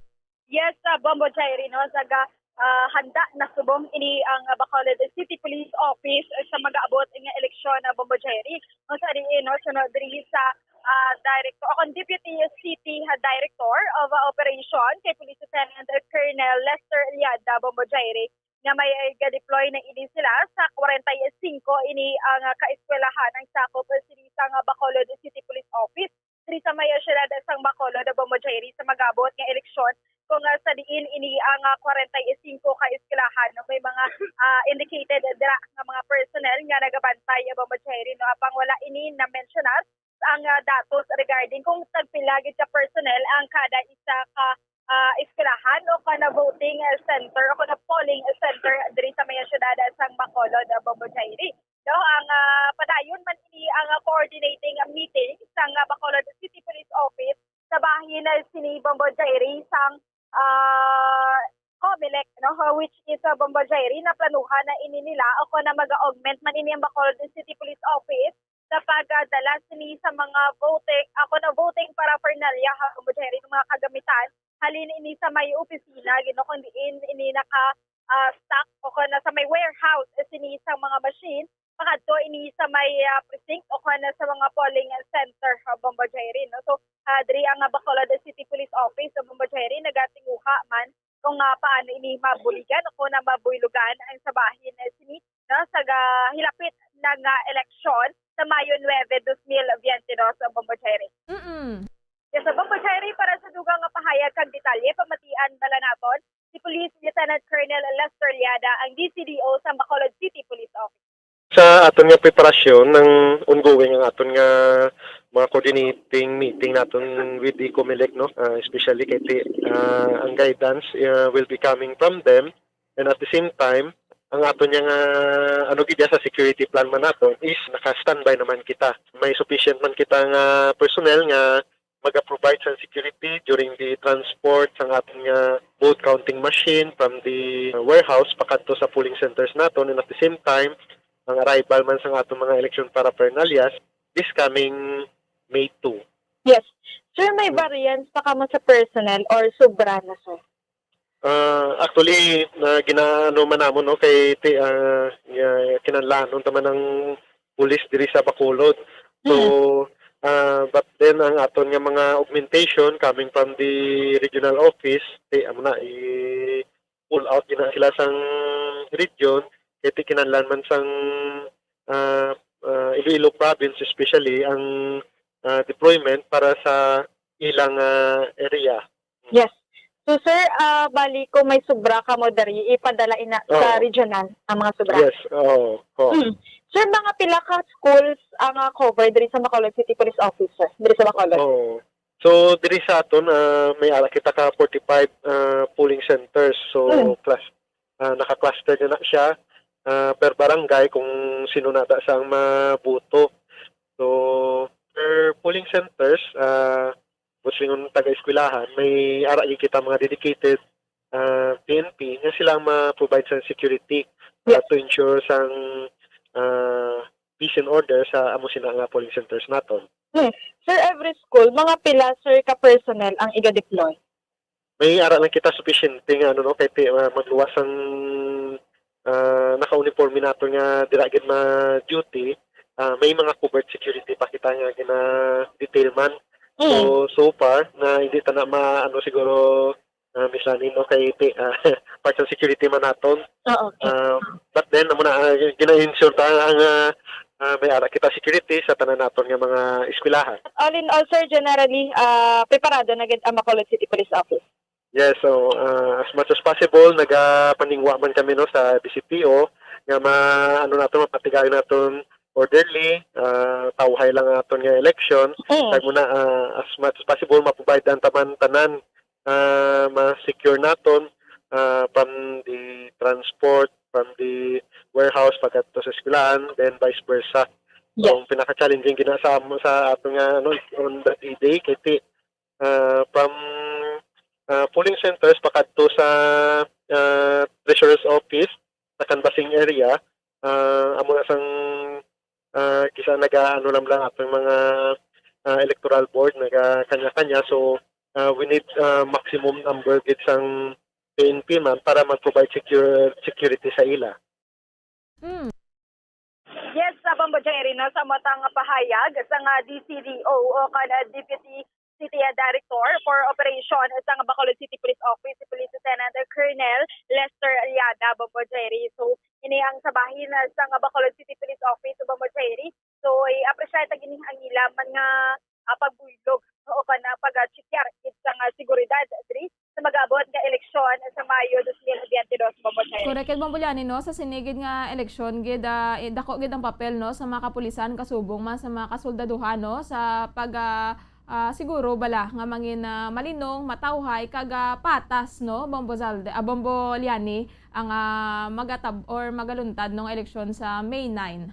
Yes, uh, Bombo Jairi, no, sa ga, ah, handa na subong ini ang, ah, Bacolod City Police Office sa mag-aabot nga eleksyon, ah, Bombo Jairi. Kung sa diin, no, sunod diri sa, ah, director o kung Deputy City, ah, Director of, ah, Operation kay Police Lieutenant Colonel Lester Eliada, Bombo Jairi, nga may, eh, ga-deploy na ini sila sa kwarenta y singko ini ang, ah, kaeskwelahan ang sakop, eh, sini sa nga Bacolod City Police Office diri sa may, ah, siyudad sang Bacolod, Bombo Jairi, sa mag-abot nga eleksyon. Kung, ah, sa diin ini ang, ah, kwarenta y singko ka eskwelahan, no, may mga, ah, indicated dira nga mga personnel nga nagabantay, Bombo Jairi, no, apang wala ini na-mensionar ang, ah, datos regarding kung tagpila gid ka personnel ang kada isa ka, ah, eskwelahan o kana voting, ah, center o kana polling center diri sa may siyudad sang Bacolod, ah, Bombo Jairi. No, ang, ah, padayon man ini ang, ah, coordinating meeting sang, ah, Bacolod City Police Office sa bahin, ah, sini Bombo Jairi sang, ah, Comelec, no, which is, ah, Bombo Jairi, na planuhan na ini nila o kung na mag-augment man ini ang Bacolod City Police Office sa pagdala sini sa mga voting, ako na voting paraphernalia, ha, Bombo Jairi, ng mga kagamitan, halin ini sa may opisina, gino, kung diin ini naka, ah, stock o kung nasa may warehouse, eh, sini sa mga machine, pakadto ini sa may, ah, precinct o kung na sa mga polling center, ah, Bombo Jairi, no? So, ah, diri ang, ah, Bacolod City Police Office sa Bombo Jairi nagatinguha man kung, ah, paano ini mabuligan o kung na mabuylugan ang sa bahin, eh, sini, no, sa ga-, hilapit na nga eleksyon sa Mayo nuebe, dos mil biyente dos, sa Bombo Jairi. Mm-mm. Yes, sa Bombo Jairi, para sa dugang nga pahayag kag detalye, pamatian bala naton si Police Lieutenant Colonel Lester Liada, ang D C D O sa Bacolod City Police Office. Sa aton nga preparasyon, nang ongoing ang aton nga mga coordinating meeting naton with the Comelec, no? Ah, especially kay ti-, ah, ang guidance, ah, will be coming from them. And at the same time, ang aton nga, ano gid sa security plan man naton is naka-standby naman kita. May sufficient man kita nga personnel nga maga-provide sa security during the transport sang aton nga vote counting machine from the warehouse pakadto sa polling centers naton, and at the same time, ang arrival man sang aton mga election paraphernalias this coming May two. Yes. Sir, may Hmm. variance pa kamo sa personnel or sobra na, sir? Ah, actually, na ginaano man namon, no, kay ti-, ah, nga kinahanglan unta man ang pulis diri sa Bacolod. So, Mm. ah, but then ang aton nga mga augmentation coming from the regional office, ti-, amo na, i-pull out gina sila sang region, kay ti kinahanglan man sang, ah, ah, Iloilo province especially ang, ah, deployment para sa ilang, ah, area. Yes. So, sir, ah, bali, kung may sobra kamo diri, ipadala ina sa Oo. regional ang mga sobra? Yes, oo, oo. Mm. Sir, mga pila ka schools ang, ah, cover diri sa Bacolod City Police Office, sir? Diri sa Bacolod? Oo. So, diri sa aton, ah, may ara kita ka forty-five, ah, polling centers. So, Mm. class, ah, naka-cluster na na siya, ah, per barangay kung sino na ta sa ang maboto. So, per polling centers, ah, buot silingon taga-eskwelahan, may ara gid kita mga dedicated, ah, P N P nga sila ang ma-provide sa security, ah, Yes. to ensure sang, ah, peace and order sa amo sina nga polling centers naton. Hmm. Sir, every school, mga pila, sir, ka personnel ang iga-deploy? May ara lang kita sufisyente nga, ano, no, kay ti-, ah, magluwas ang, ah, naka-uniforme nato nga dira gid ma-duty, ah, may mga covert security pa kita nga gina-detail man. So, Mm. so far, na hindi ta na ma-, ano, siguro, ah, Miss Lani, no, kay ti-, ah, part sa security man naton. Oo, okay. Ah, but then, amo na, ah, gina-ensure ta ang, ah, ah, may ara kita security sa tanan naton nga mga eskwelahan. All in all, sir, generally, ah, preparado na gid ang Bacolod City Police Office? Yes, so, ah, as much as possible, nagapaningwa man kami, no, sa B C P O nga ma-, ano naton, mapatigayon naton orderly, ah, tawhay lang ang aton nga election. Mm. Kag muna, ah, as much as possible, ma-provide ang taman, tanan ah, ma-secure naton, ah, from the transport, from the warehouse pag-adto sa eskwelahan, then vice versa. So, yes, ang pinaka-challenging gina sa amo sa ato nga, ano, on the D-Day, kay ti, ah, from, ah, polling centers pakadto sa, ah, treasurer's office sa canvassing area, ah, amo na sang, ah, kisa naga-ano lang lang atong mga, ah, electoral board, naga kanya-kanya. So, ah, we need, ah, maximum number gid sang P N P man para mag-provide secure, security sa ila. Mm. Yes, sa Bombo Jerry, no, sa matang pahayag sa nga D C D O o kan Deputy City Director for Operation sa nga Bacolod City Police Office, si Police Lieutenant Colonel Lester Aliada, Bombo Jerry. So, ini ang sa bahin, ah, sa nga Bacolod City Police Office, Bombo Jerry. So, i-appreciate gid ang ila man nga, ah, pagbuylog o kan pag-check gid sa nga seguridad diri sa mag-abot nga eleksyon sa Mayo dos mil biyente dos, Bombo Jerry. Correct, Bombo Liani, no? Sa sini gid nga eleksyon gid, ah, eh, dako gid ang papel, no, sa mga kapulisan, kasubong man sa mga kasoldaduhan, no, sa pag, ah, ah, siguro bala nga mangin, ah, malinong, matawhay, kag, ah, patas, no, Bombo Zalde, ah, Bombo Liani, ang, ah, magatab or magaluntad, no, nga eleksyon sa May nine.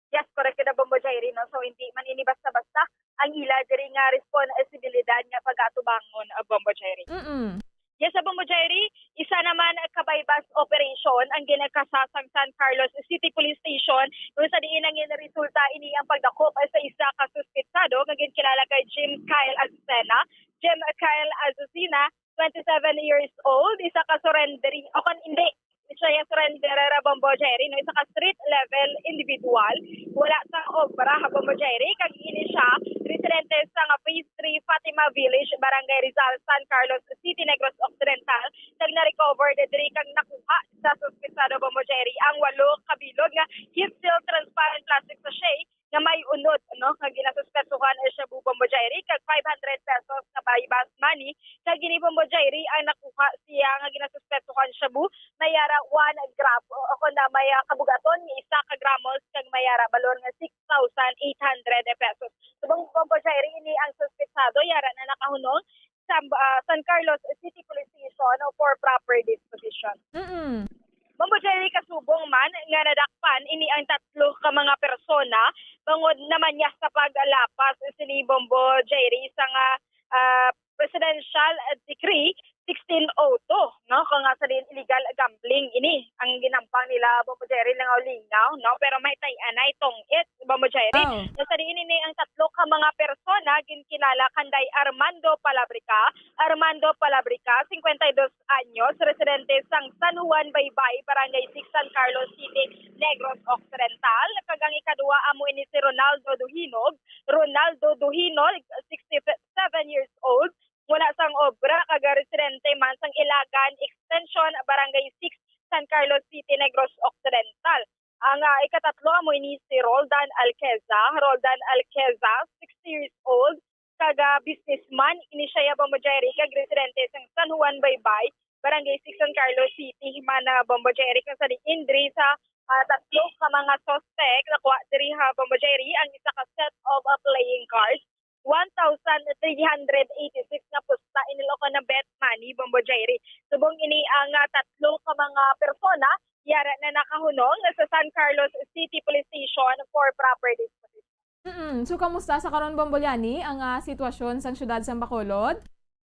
Yes, correct ka na, Bombo Jairi, no? So, hindi man ini basta-basta ang ila diri nga responsibilidad nga pagatubangon, ah, Bombo Jairi. Mm-mm. Yes, ah, Bombo Jairi, isa naman ka buy-bust operation ang ginakasa sang San Carlos City Police Station, kung sa diin ang resulta ini ang pagdakop sa isa ka suspetsado nga ginkilala kay Jim Kyle Azucena. Jim Kyle Azucena, twenty-seven years old, isa ka surrendering, o kon hindi, siya yung surrenderer, Bombo Jairi, no? Isa ka street level individual. Wala sang obra, ha, Bombo Jairi. Kag ini siya, residente sa nga Phase three Fatima Village, Barangay Rizal, San Carlos City, Negros Occidental. Kag na-recover diri kag nakuha sa suspetsado, Bombo Jairi, ang walo ka bilog nga hid-sealed transparent plastic sachet nga may unod, no, nga ginasuspetsuhan, eh, shabu, Bombo Jairi, kag five hundred pesos nga buy-bust money. Kag ini, Bombo Jairi, ang nakuha siya nga ginasuspetsuhan shabu, may ara one gram, o, o kon na may, ah, kabugaton nga isa ka gramos, kag may ara balor nga six thousand eight hundred pesos. Subong, Bombo Jairi, ini ang suspetsado, yara na nakahunong sa, ah, San Carlos City Police Station for proper disposition. Mm-mm. Bombo Jairi, kasubong man nga nadakpan ini ang tatlo ka mga persona bangod naman niya sa paglapas sini, Bombo Jairi, sa nga, ah, Presidential Decree sixteen oh two, no? Kung nga sa diin illegal gambling ini ang ginampang nila, Bombo Jairi, lingaw-lingaw, no? Pero may tay-anay tong-it, Bombo Jairi. Oh. Sa diin ini ang tatlo ka mga persona ginkilala kanday Armando Palabrica. Armando Palabrica, cincuenta y dos anyos, residente sang San Juan Baybay, Barangay six, San Carlos City, Negros Occidental. Kag ang ikaduha amo ini si Ronaldo Duhinog. Ronaldo Duhinog, sixty-seven years old, wala sang obra kag residente man sang Ilagan Extension, Barangay six, San Carlos City, Negros Occidental. Ang, ah, ikatatlo amo ini si Roldan Alqueza. Roldan Alqueza, sixty years old, kag, ah, businessman ini siya, Bombo Jairi, kag residente sang San Juan Baybay, Barangay six, San Carlos City man, ah, Bombo Jairi. Kag sa diin diri sa, ah, tatlo ka mga suspect nakuha diri, ha, Bombo Jairi, ang isa ka set of, ah, playing cards, one thousand three hundred eighty-six nga pusta, inilo ko na bet money, Bombo Jairi. Subong ini ang, ah, tatlo ka mga persona, yara na nakahunong sa San Carlos City Police Station for proper disposition. Mm-mm. So, kamusta sa karon, Bombo Liani, ang, ah, sitwasyon sang siyudad sang Bacolod?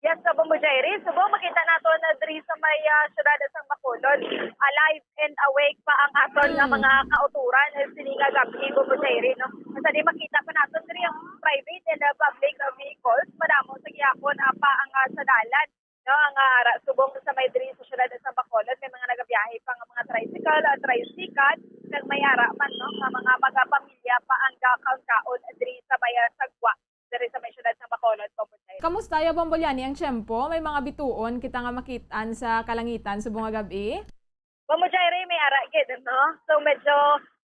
Yes, sa Bombo Jairi. Subong makita naton na diri sa may, ah, siyudad sang Bacolod, alive and awake pa ang aton nga Mm. mga kauturan, eh, sini nga gabi, Bombo Jairi, no? Sa di makita pa naton diri ang private and, ah, public, ah, vehicles, madamo sa gihapon, ah, pa ang, ah, sa dalan, no? Ang, ah, ara, subong sa may diri sa siyudad sa Bacolod, may mga nagabiyahe pa nga mga tricycle, ah, tricycle, kag may ara man, no, nga mga magapamilya pa ang gakaon-kaon diri sa may, ah, sagwa, diri sa may siyudad sa Bacolod, Bombo Jairi. Kamusta ya, Bombo Liani, ang tiyempo? May mga bituon kita nga makit-an sa kalangitan subong nga gab-i? Bombo Jairi, may ara gid, no? So, medyo,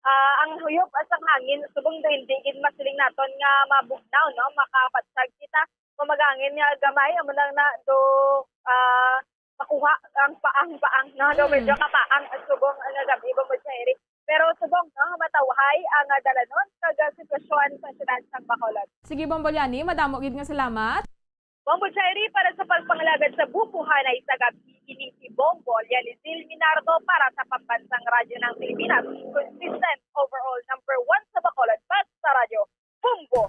ah, ang huyop sang hangin, subong do hindi gid masiling naton nga mabugnaw, no? Makapatsag kita. Kung maghangin nga gamay, amo lang na do, ah, makuha ang paang-paang, no? Do Mm. medyo kapaang ang subong nga gab-i, Bombo Jairi. Pero subong, no, matawhay ang, ah, dalanon kag, ah, sitwasyon sa siyudad sang Bacolod. Sige, Bombo Liani, madamo gid nga salamat. Bombo Diary para sa pagpangalagad sa bukuhanay sa gabi. Ini si Bombo Lianizil Minardo para sa Pambansang Radyo ng Pilipinas, consistent overall number one sa Bacolod, basta radyo, Bombo.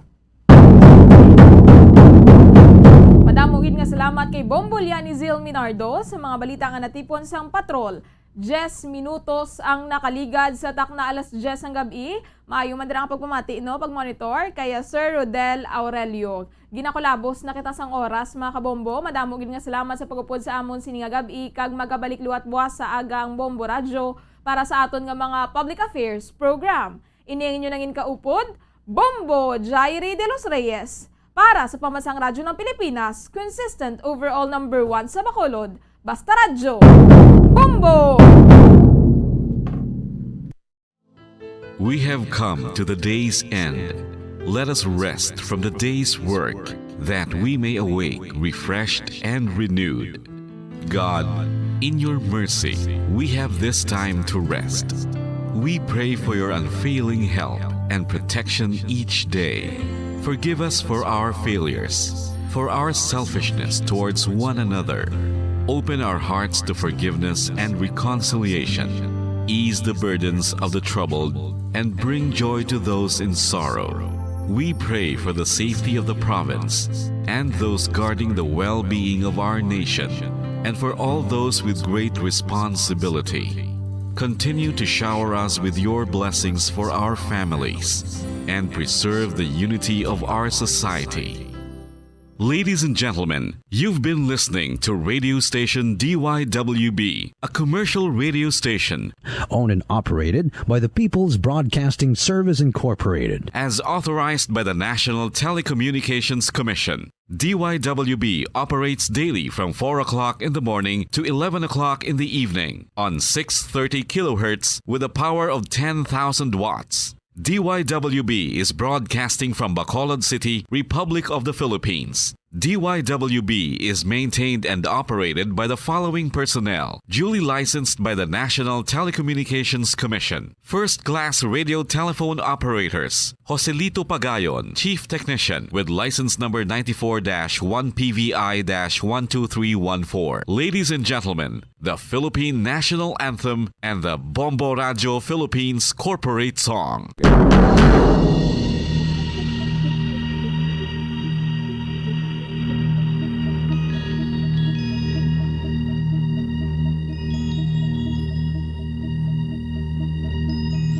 Madamo gid nga salamat kay Bombo Lianizil Minardo sa mga balita nga natipon sang patrol. Diyes minutos ang nakaligad sa takna alas diyes sang gab-i. Maayo man dira ang pagpamati, no, pag-monitor kay Sir Rodel Aurelio. Ginakulabos na kita sang oras, mga kabombo. Madamo gid nga salamat sa pag-upod sa amon sini nga gab-i, kag magabalik liwat buwas sa aga ang Bombo Radyo para sa aton nga mga public affairs program. Ini ang inyo nangin kaupod, Bombo Jairi de los Reyes, para sa Pambansang Radyo ng Pilipinas, consistent overall number one sa Bacolod, basta radyo, Bombo! We have come to the day's end. Let us rest from the day's work, that we may awake refreshed and renewed. God, in your mercy, we have this time to rest. We pray for your unfailing help and protection each day. Forgive us for our failures, for our selfishness towards one another. Open our hearts to forgiveness and reconciliation. Ease the burdens of the troubled and bring joy to those in sorrow. We pray for the safety of the province and those guarding the well-being of our nation, and for all those with great responsibility. Continue to shower us with your blessings for our families and preserve the unity of our society. Ladies and gentlemen, you've been listening to radio station D Y W B, a commercial radio station owned and operated by the People's Broadcasting Service Incorporated, as authorized by the National Telecommunications Commission. D Y W B operates daily from four o'clock in the morning to eleven o'clock in the evening on six thirty kilohertz with a power of ten thousand watts. D Y W B is broadcasting from Bacolod City, Republic of the Philippines. D Y W B is maintained and operated by the following personnel, duly licensed by the National Telecommunications Commission. First class radio telephone operators, Joselito Pagayon, Chief Technician, with license number ninety-four dash one P V I dash one two three one four. Ladies and gentlemen, the Philippine National Anthem and the Bombo Radyo Philippines Corporate Song.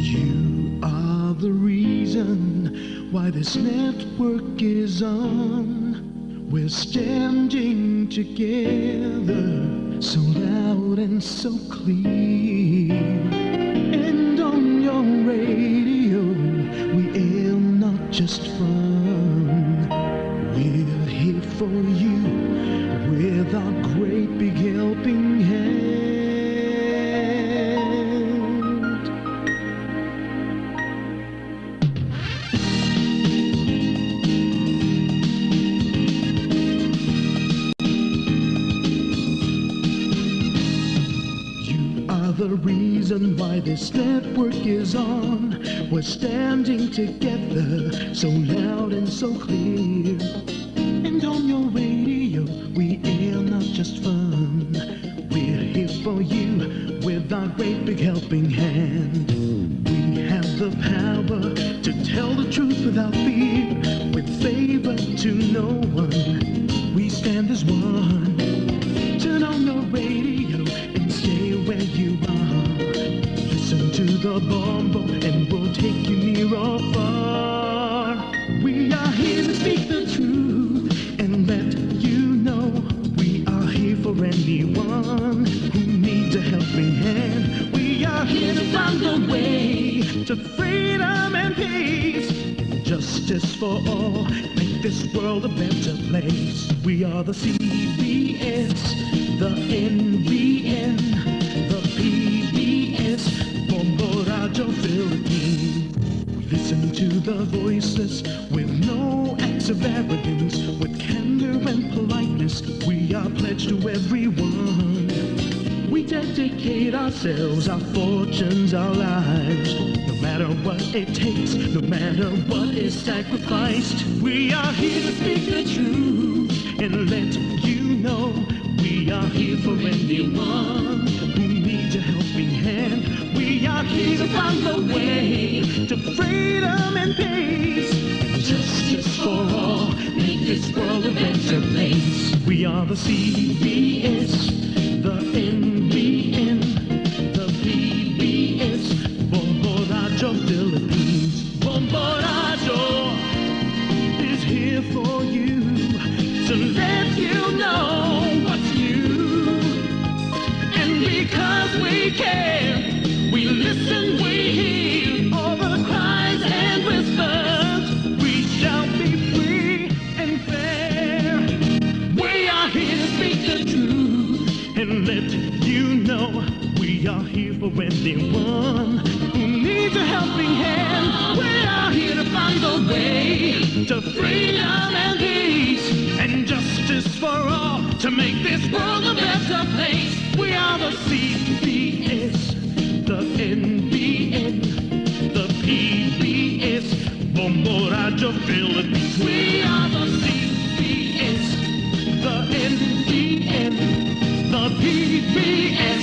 You are the reason why this network is on. We're standing together, so loud and so clear. And on your radio, we air not just fun. We're here for you with our great big helping hand. You are the reason why this network is on. We're standing together, so loud and so clear. And on your radio, we air not just fun. We're here for you with our great big helping hand. We have the power to tell the truth without fear, with favor to no one. We stand as one. Turn on your radio and stay where you are. Listen to the Bombo and we'll take you near or far. We are here to speak the truth and let you know we are here for anyone who needs a helping hand. We are here to find the way to freedom and peace and justice for all. Make this world a better place. We are the C B S, the N B N, the P B S, Bombo Radyo Philippines. Listen to the voices with no acts of arrogance, with candor and politeness. We are pledged to everyone. We dedicate ourselves, our fortunes, our lives. No matter what it takes, no matter what is sacrificed, we are here to speak the truth And let you know we are here for anyone who needs a helping hand. We are here to find the way to freedom and peace and justice for all. Make this world a better place. We are the C B S, the N B N, the P B S, Bombo Radyo Philippines. Bombo Radyo is here for you to let you know what's new. And because we care, we listen, we hear all the cries and whispers. We shall be free and fair. We are here to speak the truth and let you know we are here for anyone who needs a helping hand. We are here to find the way to freedom and peace and justice for all to make this world a better place. We are the C B S, the N B N, the P B S, Bombo Radyo Philippines. We are the C B S, the N B N, the P B S.